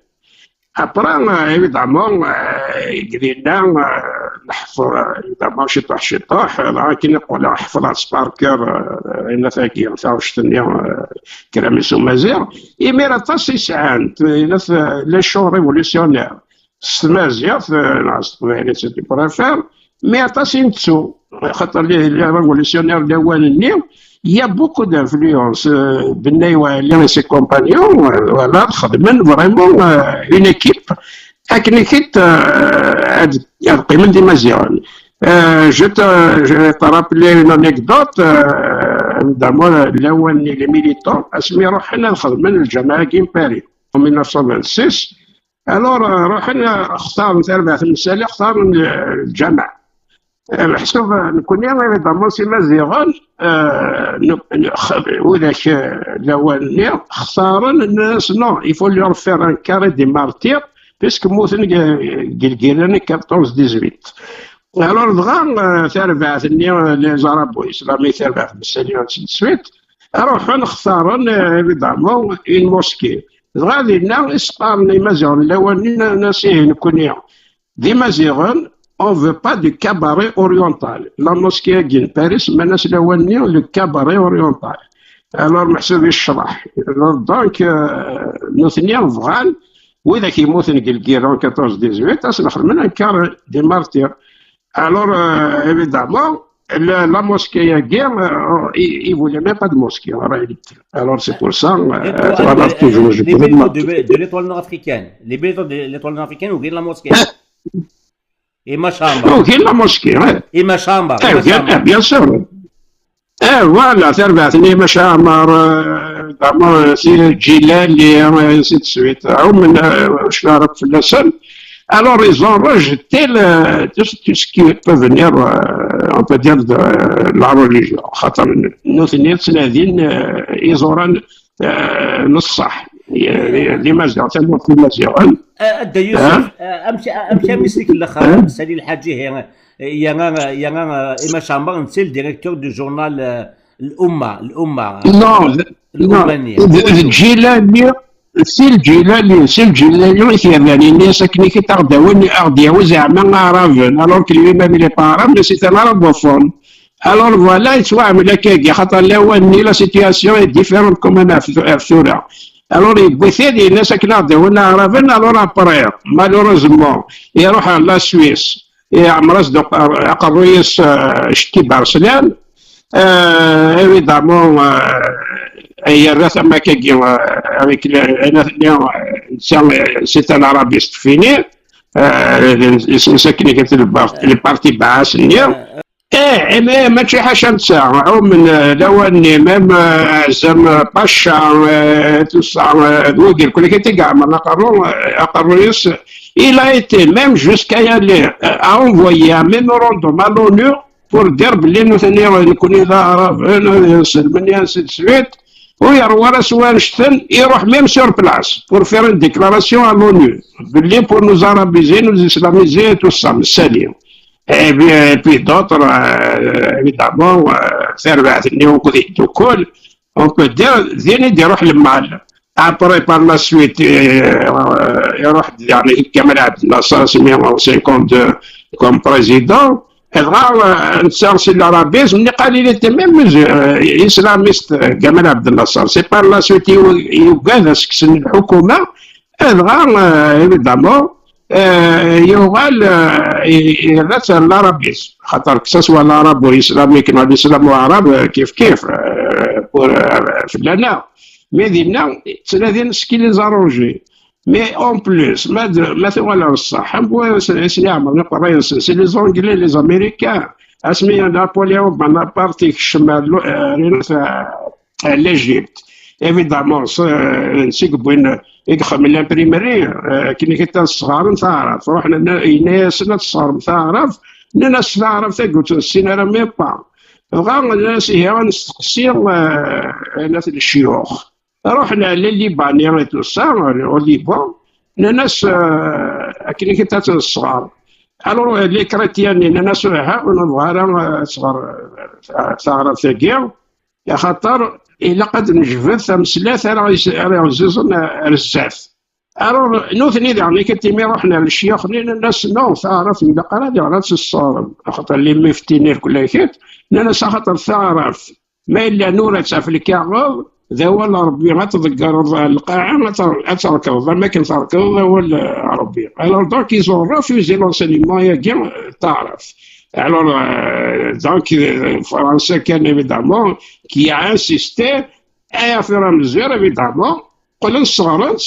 Après, euh, évidemment, euh, dinna, euh, nḥefḍ, euh, évidemment, ciṭuḥ, ciṭuḥ, euh, dɣa akken i qqleɣ ḥefḍeɣ-tt par cœur, euh, ayen tagi, taɣect-nni, euh, kra mmi-s umaziɣ. Imir aṭas i sɛant, euh, les chants révolutionnaires. S tmaziɣt, eh, neɣ s teqbaylit, si tu préfères, mais aṭas i nettu. Xaṭer les, les révolutionnaires lawan-nni, il y a beaucoup d'influence. Euh, Bennay Waɛli et ses compagnons, euh, voilà, xedmen vraiment, euh, une équipe. Akken i kit, euh, ad, ad qqimen d imaziɣen. Euh, je te, je vais te rappeler une anecdote, euh, évidemment, lawan-nni les militants, asmi ruḥen ad xedmen lǧameɛ-agi n Paris, en mille neuf cent vingt-six. Alors, euh, ruḥen, euh, xtaren tarbaɛt n Msali, xtaren, euh, lǧameɛ. Euh, meḥsub, euh, nekkni, évidemment, s imaziɣen, euh, ne-, ne-, x-, widak, euh, lawan-nni, xtaren, nnan-as, non, il faut leur faire un carré des martyrs, puisque mmuten deg, deg lgirra-nni quatorze dix-huit. Alors, dɣa, euh, tarbaɛt-nni, euh, les arabo-islamiques, tarbaɛt n Msali, ainsi de suite, ruḥen xtaren, euh, évidemment, une mosquée. Dɣa dinna i s-qqaren imaziɣen n lawan-nni, nnan-as, ih, nekkni d imaziɣen, on veut pas de cabaret oriental. La mosquée-agi n Paris, semman-as lawan-nni le cabaret oriental. Alors, meḥsub i ccḍeḥ. Alors, donc, euh, nutni bɣan, widak yemmuten deg lgirra quatorze dix-huit, ad sen-xedmen un carré des martyrs. Alors, euh, évidemment, la, la mosquée-agi, euh, il, il voulait même pas de mosquée, en réalité. Alors, c'est pour ça, euh, L'étoile voilà, de, toujours, euh, je les connais militants ma- de, de l'étoile nord-africaine. Les militants de l'étoile nord-africaine, ou bien la mosquée. Et ma chambre. Non, il y a la mosquée, ouais. Et ma chambre. Eh, bien, eh, bien sûr. Eh, voilà, tarbaɛt-nni Mac Ɛmer, euh, évidemment, euh, si Djilali, euh, ainsi de suite. Ɛumen, euh, ur cfiɣ ara akk fell-asen. Alors, ils ont rejeté le, tout, tout ce qui peut venir, euh, on peut dire, de, euh, la religion. Xaṭer nutni ttnadin, euh, iẓuran, euh, n ṣṣeḥ. D imaziɣen, tamurt n imaziɣen. A Dda Yusef, eh, amek, amek am islik n lexxer, Sali Lḥaǧi, ihi, yerna, yerna, eh, Imam Camber, netta le directeur du journal, eh, L'Umma, L'Umma, eh, Non, d- non, L'Ummani. d- d- Djilali, si Djilali, si Djilali i t-yerran, yenna-yas akken i t-aɣ-d-awin, aɣ-d-yawi zeɛma Araben, alors que lui-même il est pas arabe, mais c'est un arabophone. Alors voilà, yettwaɛmel akkagi, xaṭer lawan-nni, la situation est différente quand même ɣef ɣef tura. Alors yewwi-t-id, yenna-yas akken aɣ-d-awin Araben, alors après, malheureusement, iruḥ ɣer la Suisse, iɛemmer-as-d aqerruy-is, euh, Cekki Barslan. Euh, évidemment, euh, yerra tama akkagi, euh, avec le, euh, c'est un arabiste fini. Euh, isem-is akken i kent le parti baas-nni. Eh, mais mačči ḥaca netta, ɛumen, euh, lawan-nni, même, euh, Azam, euh, Pacha, euh, tout ça, euh, d wigi, kul kit i iɛemmren aqerru, euh, aqerru-is, il a été même jusqu'à y aller, euh, à envoyer un mémorandum à l'ONU pour dire belli nutni, euh, nekkni d aɛrab, euh, nselmen, ainsi de suite. Ur yeṛwa ara s wannect-en, iruḥ même sur place pour faire une déclaration à l'ONU belli pour nous arabiser, nous islamiser, tout ça, Sali. Et puis, et puis d'autres, euh, évidemment, euh, tarbaɛt-nni akked iddukal, on peut dire, din i d-iruḥ lmal. Après, par la suite, euh, euh, iruḥ-d, yeɛni, Kamal Abdel Nasser, asmi cinquante-deux comme président. Dɣa, euh, netta si l'arabisme, niqal il était même, euh, islamiste, euh, Kamal Abdel Nasser. C'est par la suite, i, i yugad ad s-kksen lḥukuma. Dɣa, euh, évidemment, euh, yuɣal, euh, i- i- yerra-tt ɣer l'arabisme. Xaṭer que ça soit l'arabo-islamique neɣ l'islamo-arabe, euh, kif kif, euh, pour, euh, fell-aneɣ. Mais dinna, ttnadin ce qui les arrange. Mais en plus, ma d- ma tuɣal ɣer ṣṣeḥ, am wa s- asen iɛemren iqerray-nsen, c'est les Anglais, les Américains. Asmi Napoléon Bonaparte ikcem ar lu- ar, ar l'Égypte, évidemment, s- nsi yewwin, i yexdem l'imprimerie, euh, akken i t-sɣaren taɛrabt. Ruḥen, nna- yenna-yasen ad tesɣerem taɛrabt, nnan-as taɛrabt-agi ur tt-nessin ara même pas. Dɣa nnan-as ihi ad nesteqsi, euh, nat lecyux. Ruḥen ɣer les Libanais et tout ça, au Liban, nnan-as, euh, akken i t-ad tesɣer. Alors, les chrétiens, nnan-as, uha, ur nebɣi ara, euh, ad tesɣer, euh, taɛrabt-agi, axaṭer ilaq ad nejbed tameslayt ara is- ara iɛezzizen ar zdat. Alors, nutni daɣen, i imi ruḥen ar lecyux-nni, nnan-as, non, taɛrabt ilaq ara diɣen ad tesseɣrem. Axaṭer les muftis-nni, kul akit, nnan-as, axaṭer taɛrabt, ma yella nura-tt ɣef lkaɣeḍ, d awal n Ṛebbi, ad tḍeggreḍ lqaɛa, ad ter- ad terkḍeḍ am akken terkḍeḍ awal n Ṛebbi. Alors, donc, ils ont refusé l'enseignement-agi, euh, taɛrabt. Alors, euh, donc, euh, Fransa kan, évidemment, qui a insisté, et au fur et à mesure, évidemment, qqlen sɣren-tt,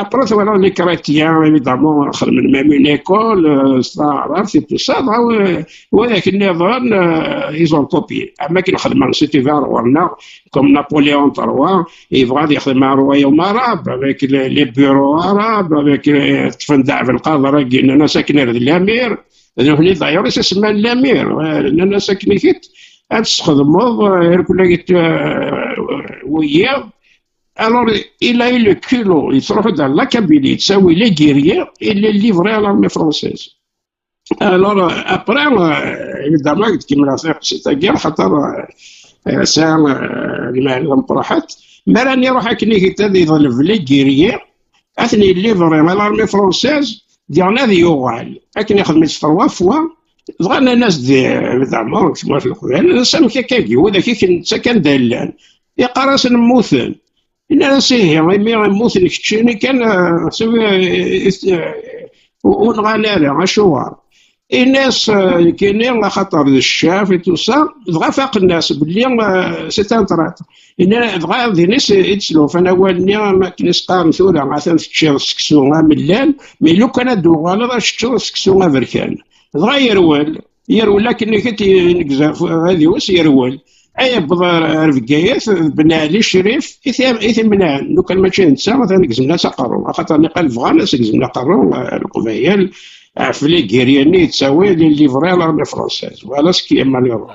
Après, twalaḍ les chrétiens, évidemment, xedmen même une école, euh, s taɛrabt et tout ça, dɣa, euh, widak nniḍen, euh, ils ont copié. Am akken xedmen si tubar ɣur-neɣ, comme Napoléon trois, yebɣa ad yexdem un royaume arabe, avec les, les bureaux arabes, avec, euh, ṭṭfen-d Abdelkader-agi, nnan-as akken ar d l'amir, d nutni d'ailleurs i s-isemman l'amir, euh, nnan-as akken i kit, ad tesxedmeḍ, euh, irkelli, euh, wiyiḍ, Alors, il a eu le culot, yettruḥu-d ar la Kabylie, yettawi les guerriers, il les livrait à l'armée française. Alors, euh, après, euh, évidemment, ad kemmleɣ taqsiṭ-agi, axaṭer, euh, euh, sɛiɣ, euh, lmeɛna d ameqraḥat. Mi ara n-iruḥ akken i ad iḍleb les guerriers, ad ten-yellivrer à l'armée française, diɣen ad yuɣal. Akken ixdem-itt trois fois, dɣa nnan-as-d, euh, évidemment, kecmu ɣef Leqbayel, nnan-as amek akka-agi, widak i k-, netta kan d allan. Yeqqar-asen mmuten. Yenna-as ihi, imi mmuten keččini kan, eh, siwi, eh, eh, ur nɣan ara, acuɣer? Yenna-as, eh, nekkini axaṭer d ccaf et tout ça, dɣa faqen-as belli, eh, c'est un traître. Yenna, dɣa din i s-, i d-slufan awal-nni, am akken i s-qqaren tura, atan teččiḍ seksu amellal, mais lukan ad d-tuɣaleḍ ad teččeḍ seksu aberkan. Dɣa yerwel, yerwel akken i t-, ad iwes, yerwel. Ay yewweḍ ar, ar Bgayet, d Ben Ɛli Crif i t-, i t-imneɛen. Lukan mačči d netta, atan gezmen-as aqerru. Axaṭer niqal bɣan ad s-gezmen aqerru, eh, Leqbayel, ɣef les guerriers-nni yettawi, les livrer à l'armée française. Voilà ce qui est malheureux.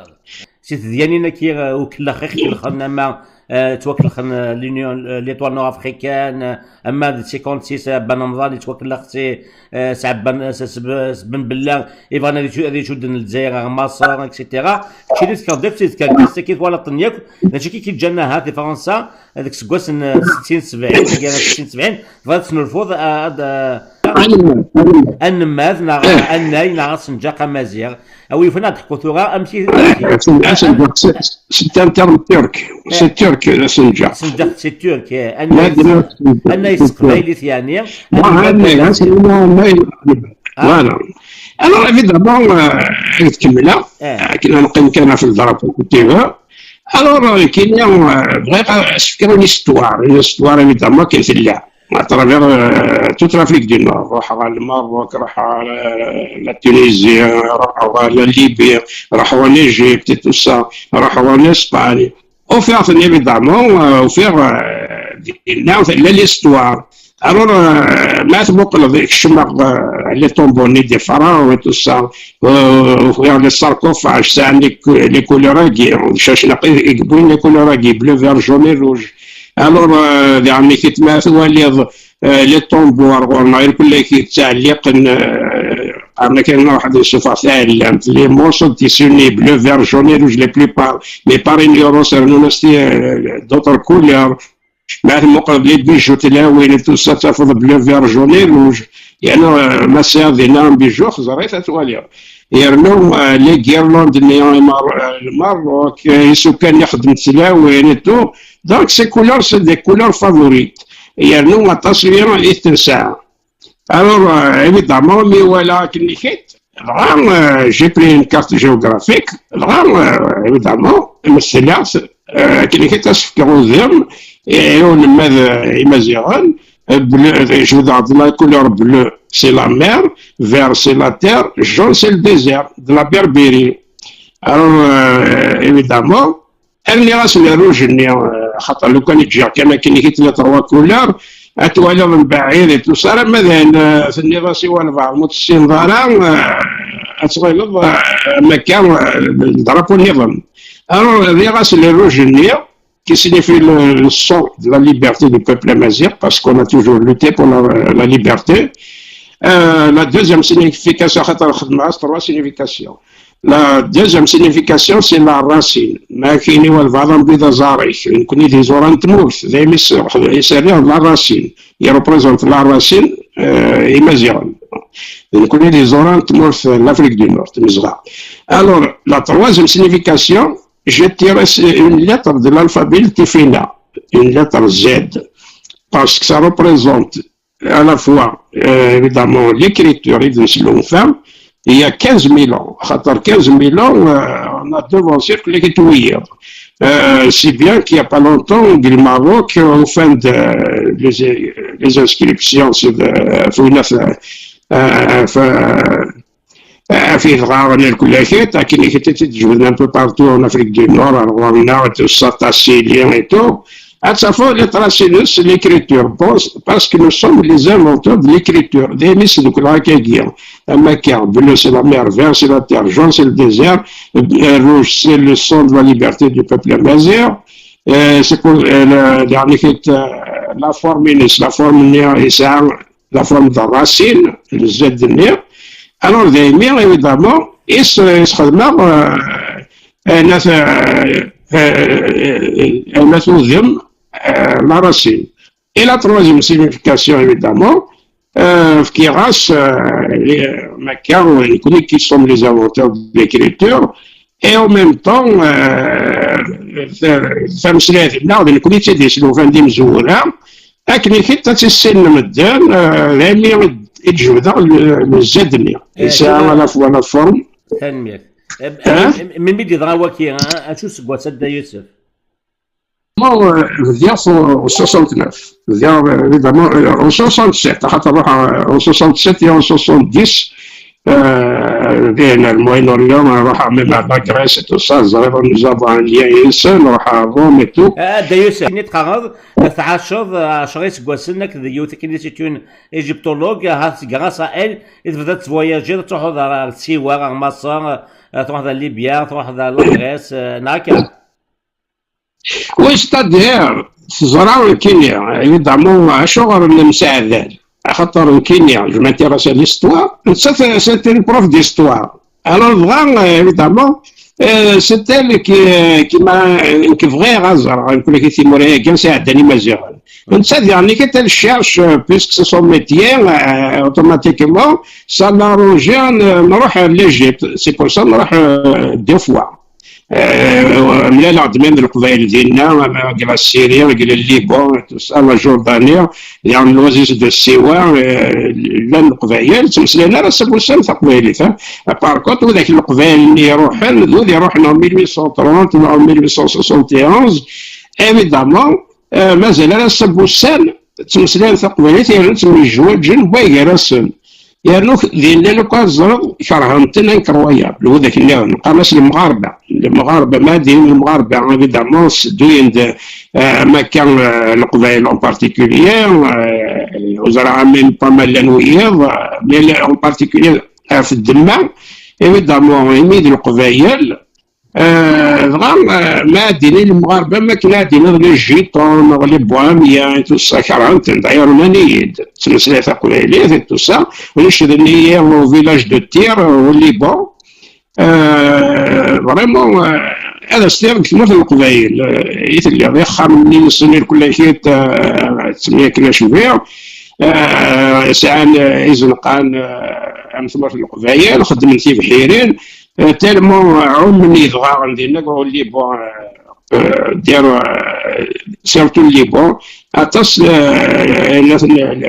Si tedyanin-agi, eh, ukellex i tkellxen, ama, eh, ttwakelxen, eh, l'Union, eh, l'Étoile Nord-Africaine, eh, ama d cinquante-six, eh, Ben Remḍan yettwakellex si, eh, s Ɛebban, s, s, s Ben Bella, yebɣan ad yečč-, ad icudd n Lezzayer ɣer Maṣer, et cetera. Keččini tkerḍiḍ, si tkerḍiḍ, tagi twalaḍ-ten yakk, d acu i k-iǧǧan ahat di Fransa, eh, deg seggasen, eh, settin sebɛin, taggara settin sebɛin, tebɣiḍ ad tesnulfuḍ, eh, ad, eh, anelmad, anelmad. Anelmad, neɣ, eh, annay, neɣ asenǧaq amaziɣ. A wi yufan ad d-teḥku tura, amek i, amek i? Asenǧaq, c'est, c'est un terme turc. Eh. C'est turc, asenǧaq. Asenǧaq, c'est turc, eh. Annay, annay s teqbaylit, yeɛni. Annay, annay, annay. Ah. Voilà. Alors, évidemment, euh, ad kemmleɣ, eh, akken ad neqqim kan ɣef le drapeau cultivé. Alors, euh, kini, euh, bɣiɣ ad s-fkeɣ une histoire, une histoire, évidemment, qui est là. À travers, euh, toute l'Afrique du Nord. Ruḥeɣ ɣer Lmerruk, ruḥeɣ ɣer, euh, la Tunisie, ruḥeɣ ɣer la Libye, ruḥeɣ en Égypte et tout ça, ruḥeɣ en Espagne. Ufiɣ-ten, évidemment, euh, ufiɣ, euh, dinna tella l'histoire. Alors, euh, ma tmuqleḍ, kecmeɣ, euh, les tombeaux-nni des pharaons et tout ça, euh, ufiɣ les sarcophages, sɛan les cou-, les couleurs-agi, cacnaq i, i yewwin les couleurs-agi, bleu, vert, jaune et rouge. Alors, euh, diɣen kit ma twaliḍ, euh, les tombeaux ar ɣur-neɣ, irkelli ttɛelliqen, euh, qqaren akken ruḥ ad nsuffeɣ taɛellamt, les morceaux de tissu nni bleu, vert, jaune et rouge, les plupart, mais par ignorance, rennun-as ti-, euh, d'autres couleurs. Ma tmuqleḍ les bijoux, tlawin et tout ça, tafeḍ bleu, vert, jaune et rouge. Yeɛni, euh, ma tesɛiḍ dinna un bijou, xẓer-it ad twaliḍ. Yernu, euh, les guirlandes-nni, euh, Mar-, euh, Lmerruk, euh, isukan ixeddem tlawin et tout. Donc, ces couleurs, c'est des couleurs favorites. Yernu aṭas i, i t-nesɛa. Alors, euh, évidemment, mi walaɣ akken i kit, dɣa, euh, j'ai pris une carte géographique, dɣa, euh, évidemment, mesleɣ-t, euh, akken i kit, ad s-fkeɣ udem i, i unelmad, euh, Imaziɣen, euh, bleu, euh, jebdeɣ-d la couleur bleue, c'est la mer, vert, c'est la terre, jaune, c'est le désert, de la Berbérie. Alors, euh, évidemment, rniɣ-as le rouge-nni, euh, xaṭer lukan i ǧǧiɣ kan akken i kit les trois couleurs, ad twaliḍ mbaɛid et tout ça, alamma d ayen, euh, tenniḍ-as i walbeɛḍ ma ur tessineḍ ara, euh, ad tɣileḍ, euh, am akka, euh, le drapeau nniḍen. Alors, rniɣ-as le rouge-nni, qui signifie le, le sang de la liberté du peuple amazigh, parce qu'on a toujours lutté pour la, la liberté. Euh, la deuxième signification, xaṭer xedmeɣ-as trois significations. La deuxième signification, c'est la racine. Ma kini walbeɛḍ am bida zarik, nekkni d iẓuran n tmurt, d ayen i s-, i s-rriɣ la racine. Il représente la racine, euh, Imaziɣen. Nekkni d iẓuran n tmurt, l'Afrique du Nord, Tamezɣa. Alors, la troisième signification, j'ai tiré une lettre de l'alphabet Tifina, une lettre Z, parce que ça représente à la fois, euh, évidemment, l'écriture, i d neslufa, il y a quinze mille ans, xaṭer quinze mille ans, euh, on a devancé quelques wiyaḍ. Euh, si bien qu'il y a pas longtemps, deg Lmerruk, euh, ufan-d, euh, les, les inscriptions, c'est de, ɣef, euh, euh, ɣef yidɣaɣen n lkullakit, akken i t-id-jebden un peu partout en Afrique du Nord, ar ɣur-neɣ, tout ça, Tassili et tout. Ad tafeḍ les traces-ines, l'écriture. Bon, parce que nous sommes les inventeurs de l'écriture. Daymi sdukleɣ akkagi. Am akka, bleu, c'est la mer, vert, c'est la terre, jaune, c'est le désert, euh, rouge, c'est le sang de la liberté du peuple amazigh. Euh, c'est pour, euh, le dernier, euh, la forme-ines, la forme-nni, la forme de racine, le Z-nni. Alors, daymi, évidemment, is, isxedmeɣ, euh, ayen at, euh, euh, ayen at udem, euh, la racine. Et la troisième signification, évidemment, euh, fkiɣ-as, euh, les, makka, nekkni qui sommes les inventeurs de l'écriture, et en même temps, euh, tameslayt-nneɣ d nekkni i tt-id-yesluban d imezwura, akken i t-id-, ad tt-issinen medden, euh, d ayen i d-, i d-jebdeɣ le, le Z-nni. Eh, yesɛa tura la, la forme. Tanemmirt. Em, em, em, melmi d-yeḍra waki, ha? Acu seggas a Dda Yusef? Bon, euh, bdiɣ en soixante-neuf. Bdiɣ, euh, évidemment, euh, en soixante-sept. Axaṭer ruḥeɣ, euh, en soixante-sept et en soixante-dix, euh, din, le Moyen-Orient, euh, ruḥeɣ même à la Grèce et tout ça, ẓriɣ, nous avons un lien yid-sen, ruḥeɣ à Rome et tout. Ah, Dda Yusef, akken i d-teqqareḍ, tɛaceḍ ɛecra iseggasen akked yiwet akken i c'est une égyptologue, ahat grâce à elle i tebdiḍ tettvoyajiḍ, ad truḥeḍ ar, ar Siwa, ar Maṣer, ad truḥeḍ ar Libya, ad truḥeḍ ar la Grèce, euh, neɣ akka? Oui, c'est-à-dire, teẓra nekkini, évidemment, acuɣer nemseɛdal? Axaṭer nekkini, je m'intéresse à l'histoire, nettat, c'est une prof d'histoire. Alors, dɣa, euh, évidemment, euh, c'est elle qui, euh, qui m'a, euh, nekk bɣiɣ ad ẓreɣ, nekk timura-agi sɛeddan Imaziɣen. Nettat, diɣen, quand elle cherche, euh, puisque c'est son métier, euh, automatiquement, ça l'arrange, euh, nruḥ à l'Égypte. C'est pour ça, nruḥ, euh, deux fois. Euh, mlaleɣ-d même d Leqbayel dinna, ama deg la Syrie, deg le Liban, tout ça, la Jordanie, diɣen l'oasis de Siwa, euh, llan Leqbayel, ttmeslayen ara s wussan taqbaylit, hein. Par contre, widak Leqbayel-nni iruḥen, d wid iruḥen en mille huit cent trente ou en mille huit cent soixante et onze, évidemment, euh, mazal ara s wussan ttmeslayen taqbaylit, yerna ttemyejwaǧen way gar-asen. Yernu k-, dinna lukan teẓreḍ, kerhen-ten incroyable, widak nniḍen, qqaren-as lemɣarba. Lemɣarba, ma din lemɣarba, évidemment, sedduyen-d, euh, am akka, euh, Leqbayel en particulier, euh, ur ẓriɣ même pas ma llan wiyiḍ, euh, mais en particulier, ɣef ddemma, évidemment, imi d Leqbayel, euh, dɣa, euh, ma ad d-ini lemɣarba, am akken ad d-iniḍ les Gitans, neɣ les Bohémiens, tout ça, kerhen-ten, d'ailleurs, nnan-iyi-d, ttmeslay taqbaylit, et tout ça, ulac d-nni au village de Tyr, au Liban, euh, vraiment, euh, ad as-tiniḍ deg tmurt n Leqbayel, euh, i telliḍ, ixxamen-nni-nsen, irkelli-k-id, euh, ttemyakken acbiɣ, euh, sɛan, euh, izenqan, euh, am tmurt n Leqbayel, xeddmen tibḥirin, euh, tellement, euh, ɛummen yedɣaɣen dinna, au Liban, euh, euh, dire, euh, surtout le Liban, aṭas, euh, ayen at, ayen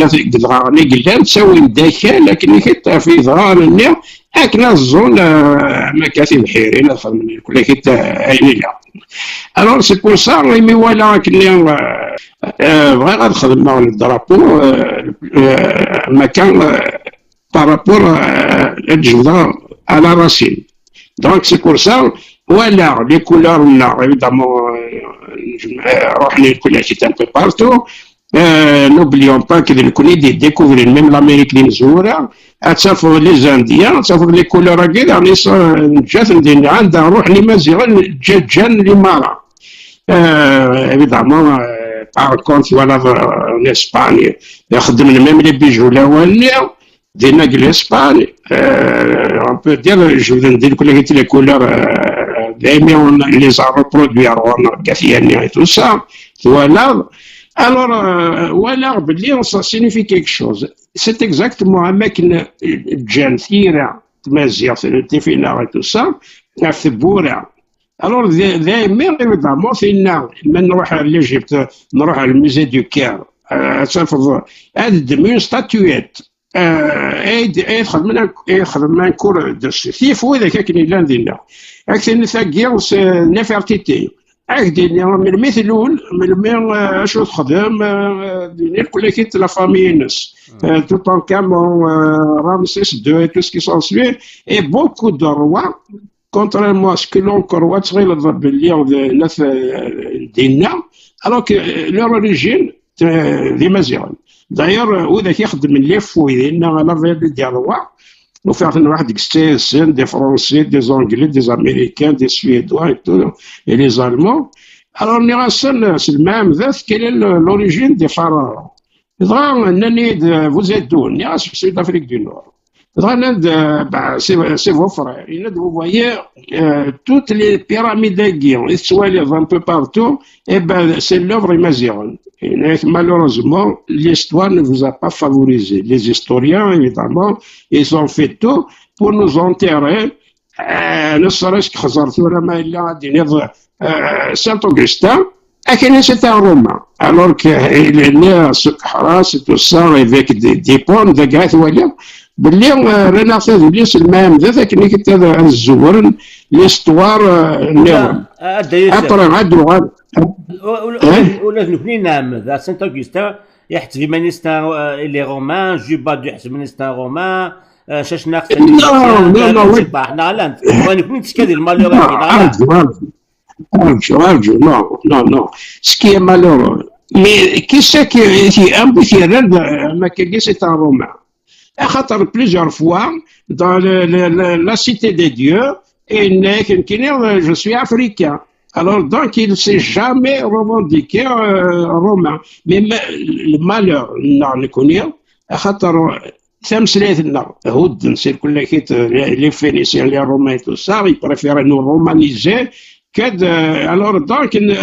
at deg yedɣaɣen i yellan, ttawin-d akal akken i t-, ɣef yedɣaɣen-nni, akken ad ẓẓun, euh, am akka tibḥirin, ad xedmen irkelli-k-id, euh, ayen ilaqen. Alors, c'est pour ça, imi walaɣ akken, euh, euh, bɣiɣ ad xedmeɣ le drapeau, euh, euh, am akka, euh, par rapport à, ad jebdeɣ à la racine. Donc, c'est pour ça, walaɣ les couleurs-nneɣ, évidemment, euh, euh, ruḥen les couleurs un peu partout. Euh, n'oublions pas que d nekkni i d-yedécouvrin même l'Amérique d imezwura. Ad tafeḍ les Indiens, ad tafeḍ les couleurs-agi, daɣen is-, euh, neǧǧa-ten dinna, anda ruḥen Imaziɣen, ǧǧa-, ǧǧan l'Imara. Euh, évidemment, euh, par contre, voilà, euh, en Espagne, xeddmen même les bijoux lawan-nni, dinna deg l'Espagne, euh, on peut dire, jebden-d les couleurs, euh, daymi on les a reproduits ar ɣur-neɣ deg At Yanni et tout ça, twalaḍ. Alors, euh, walaɣ belli ça signifie quelque chose. C'est exactement am akken, euh, ǧǧan tira tmaziɣt, tifinaɣ et tout ça, ɣef tewwura. Alors, d-, daymi, évidemment, tinna, ma nruḥ ar l'Égypte, nruḥ ar le musée du Caire, euh, ad tafeḍ, ad ddem une statuette, euh, ay d-, ay xedmen ak-, ay xedmen un cours de chef. Yif widak akken yellan dinna. Ak-tini tagi, c'est une Nefertiti. Ak-d-ini melmi tlul, melmi, euh, acu texdem, euh, d-ini kulakit la famille-ines. Euh, Toutankhamon, euh, Ramsès deux et tout ce qui s'ensuit. Et beaucoup de rois, contrairement à ce que l'on croit, ttɣileḍ belli d, d, dinna, alors que, euh, leur origine, euh, d Imaziɣen. D'ailleurs, euh, widak ixeddmen les fouilles dinna à la veille des rois, ufiɣ-ten waḥed deg station, des Français, des Anglais, des Américains, des Suédois et tout, et les Allemands. Alors, nniɣ-asen, euh, s lmeɛmdat, quelle est le, l'origine des pharaons? Dɣa nnan-iyi-d, euh, vous êtes d'où? Nniɣ-as, je suis d'Afrique du Nord. Dɣa nnan-d, euh, bah, c'est, c'est vos frères. Yenna-d, vous voyez, euh, toutes les pyramides-agi i tettwaliḍ un peu partout, eh ben, c'est l'œuvre Imaziɣen. Yenna-ak, malheureusement, l'histoire ne vous a pas favorisé. Les historiens, évidemment, ils ont fait tout pour nous enterrer. Euh, ne serait-ce que xẓer tura ma yella ad d-tiniḍ, euh, Saint Augustin, akken c'est un Romain. Alors que il est né à Sukḥra, c'est tout ça, avec des, des ponts, dagi ad twaliḍ belli, euh, rran-aɣ taduli s lmeɛmdat akken i ad, ad zzewren l'histoire, euh, nniḍen. Après, ad uɣal. Ula d nekni nɛemmed, Saint Augustin iḥseb iman-is, euh, les Romains, Jubadu iḥseb iman-is un Romain, euh, Cacnaq, non, non, non, oui. Neɣ llant. Wa nekni nettekka di lmalur-agi, neɣ ala? Arǧu, arǧu, arǧu, non, non, non. Ce qui est malheureux. Mais qui c'est qui, qui, un peu qui rend, euh, Makagi, c'est un Romain. Axaṭer plusieurs fois, dans le, le, le, la cité des dieux, et nekkini, euh, je suis africain. Alors, donc, il s'est jamais revendiqué, euh, romain. Mais ma-, le malheur, non, le connaît, axaṭer tameslayt-nneɣ, hudden, c'est le, les, les Phéniciens, les Romains, tout ça, ils préfèrent nous romaniser que de, alors, donc, euh,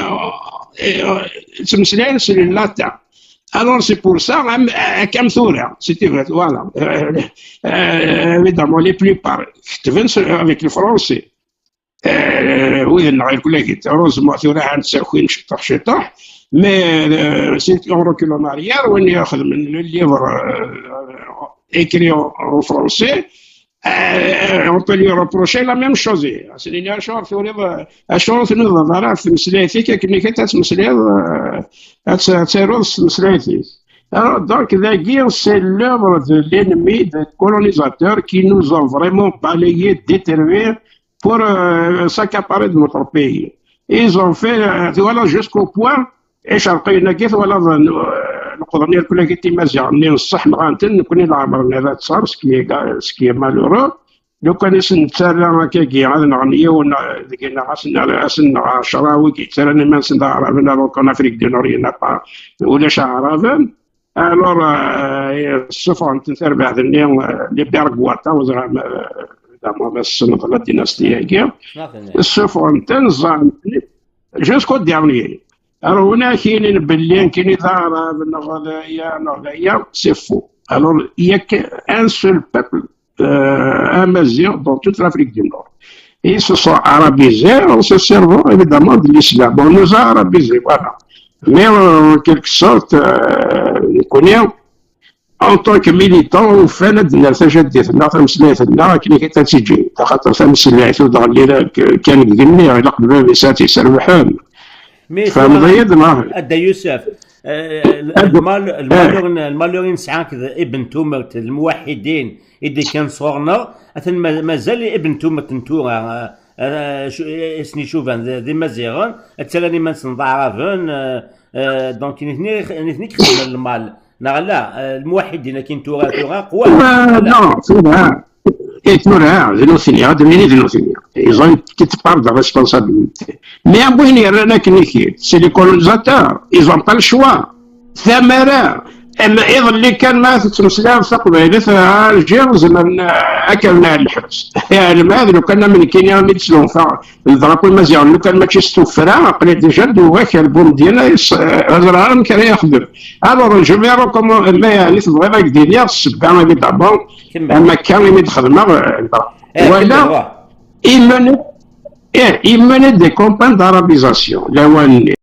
euh, ttmeslayen s le latin. Alors, c'est pour ça, am-, am tura, si tu veux, voilà. Euh, euh, évidemment, les plupart, ketben avec le français. Euh, oui, heureusement, tura ad ttakin ciṭuḥ ciṭuḥ. Mais, euh, si on recule en arrière, on y a le livre, euh, écrit en, en français, euh, on peut lui reprocher la même chose. C'est-à-dire, acuɣer turiḍ, acuɣer ur tnudaḍ ara ɣef tmeslayt-ik akken i ad tmeslayeḍ, euh, ad t-, ad taruḍ s tmeslayt-ik. Alors, donc, dagi, c'est l'œuvre de l'ennemi, des colonisateurs qui nous ont vraiment balayés, détruits pour, euh, s'accaparer de notre pays. Ils ont fait, euh, voilà, jusqu'au point, icerqiyen-agi, twalaḍ, euh, leqḍen irkelli-agi timaziɣ-nni, ṣṣeḥ nɣan-ten, nekni leɛmer-nni ad tt-sar, ce qui est, ce qui est malheureux. Lukan i sen-nettarra akkagi, ad nɣen yiwen, euh, deg-neɣ, ad sen-, ad sen-nɣen ɛecra, wigi yettarran iman-nsen d aɛraben, alors qu'en Afrique du Nord, il n'y en a pas, ulac aɛraben. Alors, euh, ssufɣen-ten tarbaɛt-nni, euh, les Bergwata, ur ẓriɣ ma, euh, ma tessneḍ la dynastie-agi. Ssufɣen-ten, ẓẓɛen-ten jusqu'au dernier. Alors, win ak-yinin belli nekkini d aɛrab, neɣ d aya, neɣ d aya, c'est faux. Alors, il y a qu'un seul peuple, euh, amaziɣ dans toute l'Afrique du Nord. Ils se sont arabisés en se servant évidemment de l'islam. On nous a arabisés, voilà. Mais, euh, en quelque sorte, euh, nekkni, en tant que militants, ufan ad d-nerr tajaddit-nneɣ, tameslayt-nneɣ, akken i ad tt-ǧǧin. Axaṭer tameslayt ur d-ɣelli ara k-, kan deg igenni, ilaq d bab-is ad tt-yesrebḥen. Tfehmeḍ-iyi-d, neɣ? A Dda Yusef, eh, lmal-, lmalur n-, lmalur i nesɛa akked Ibn Tumert, lmuwaḥidin i d-ikkan sɣur-neɣ, atan ma-, mazal Ibn Tumert n tura, eh, eh, cu-, eh, i sen-icuban d, d Imaziɣen, ttarran iman-nsen d Aɛraben, eh, eh, donc nitni, nitni i ixedmen lmal, neɣ ala? Eh, lmuwaḥidin akin tura, tura qwan, neɣ ala? Non, tura, eh, tura, d nutni, ad d-nini d nutni. Ils ont une petite part de responsabilité. Mais am win yerran akken-iki, c'est les colonisateurs, ils ont pas le choix. Tamara, am iḍelli kan ma tettmeslayeḍ taqbaylit, ah, Alger, zemren, ah, ad k-rren ar lḥebs. Alma d lukan am nekkini, mi d-slunfeɣ drapeau imaziɣen, lukan mačči s tuffra, aql-i déjà d-uɣak ar Boumediene, ad ẓreɣ amek ara yaxdem. Alors, je vais recommen-, ma yeɛni tebɣiḍ ad k-d-iniɣ ssebba, évidemment, am akka imi d-xedmeɣ, eh, wala, il menait, eh, il menait des campagnes d'arabisation, lawan-nni.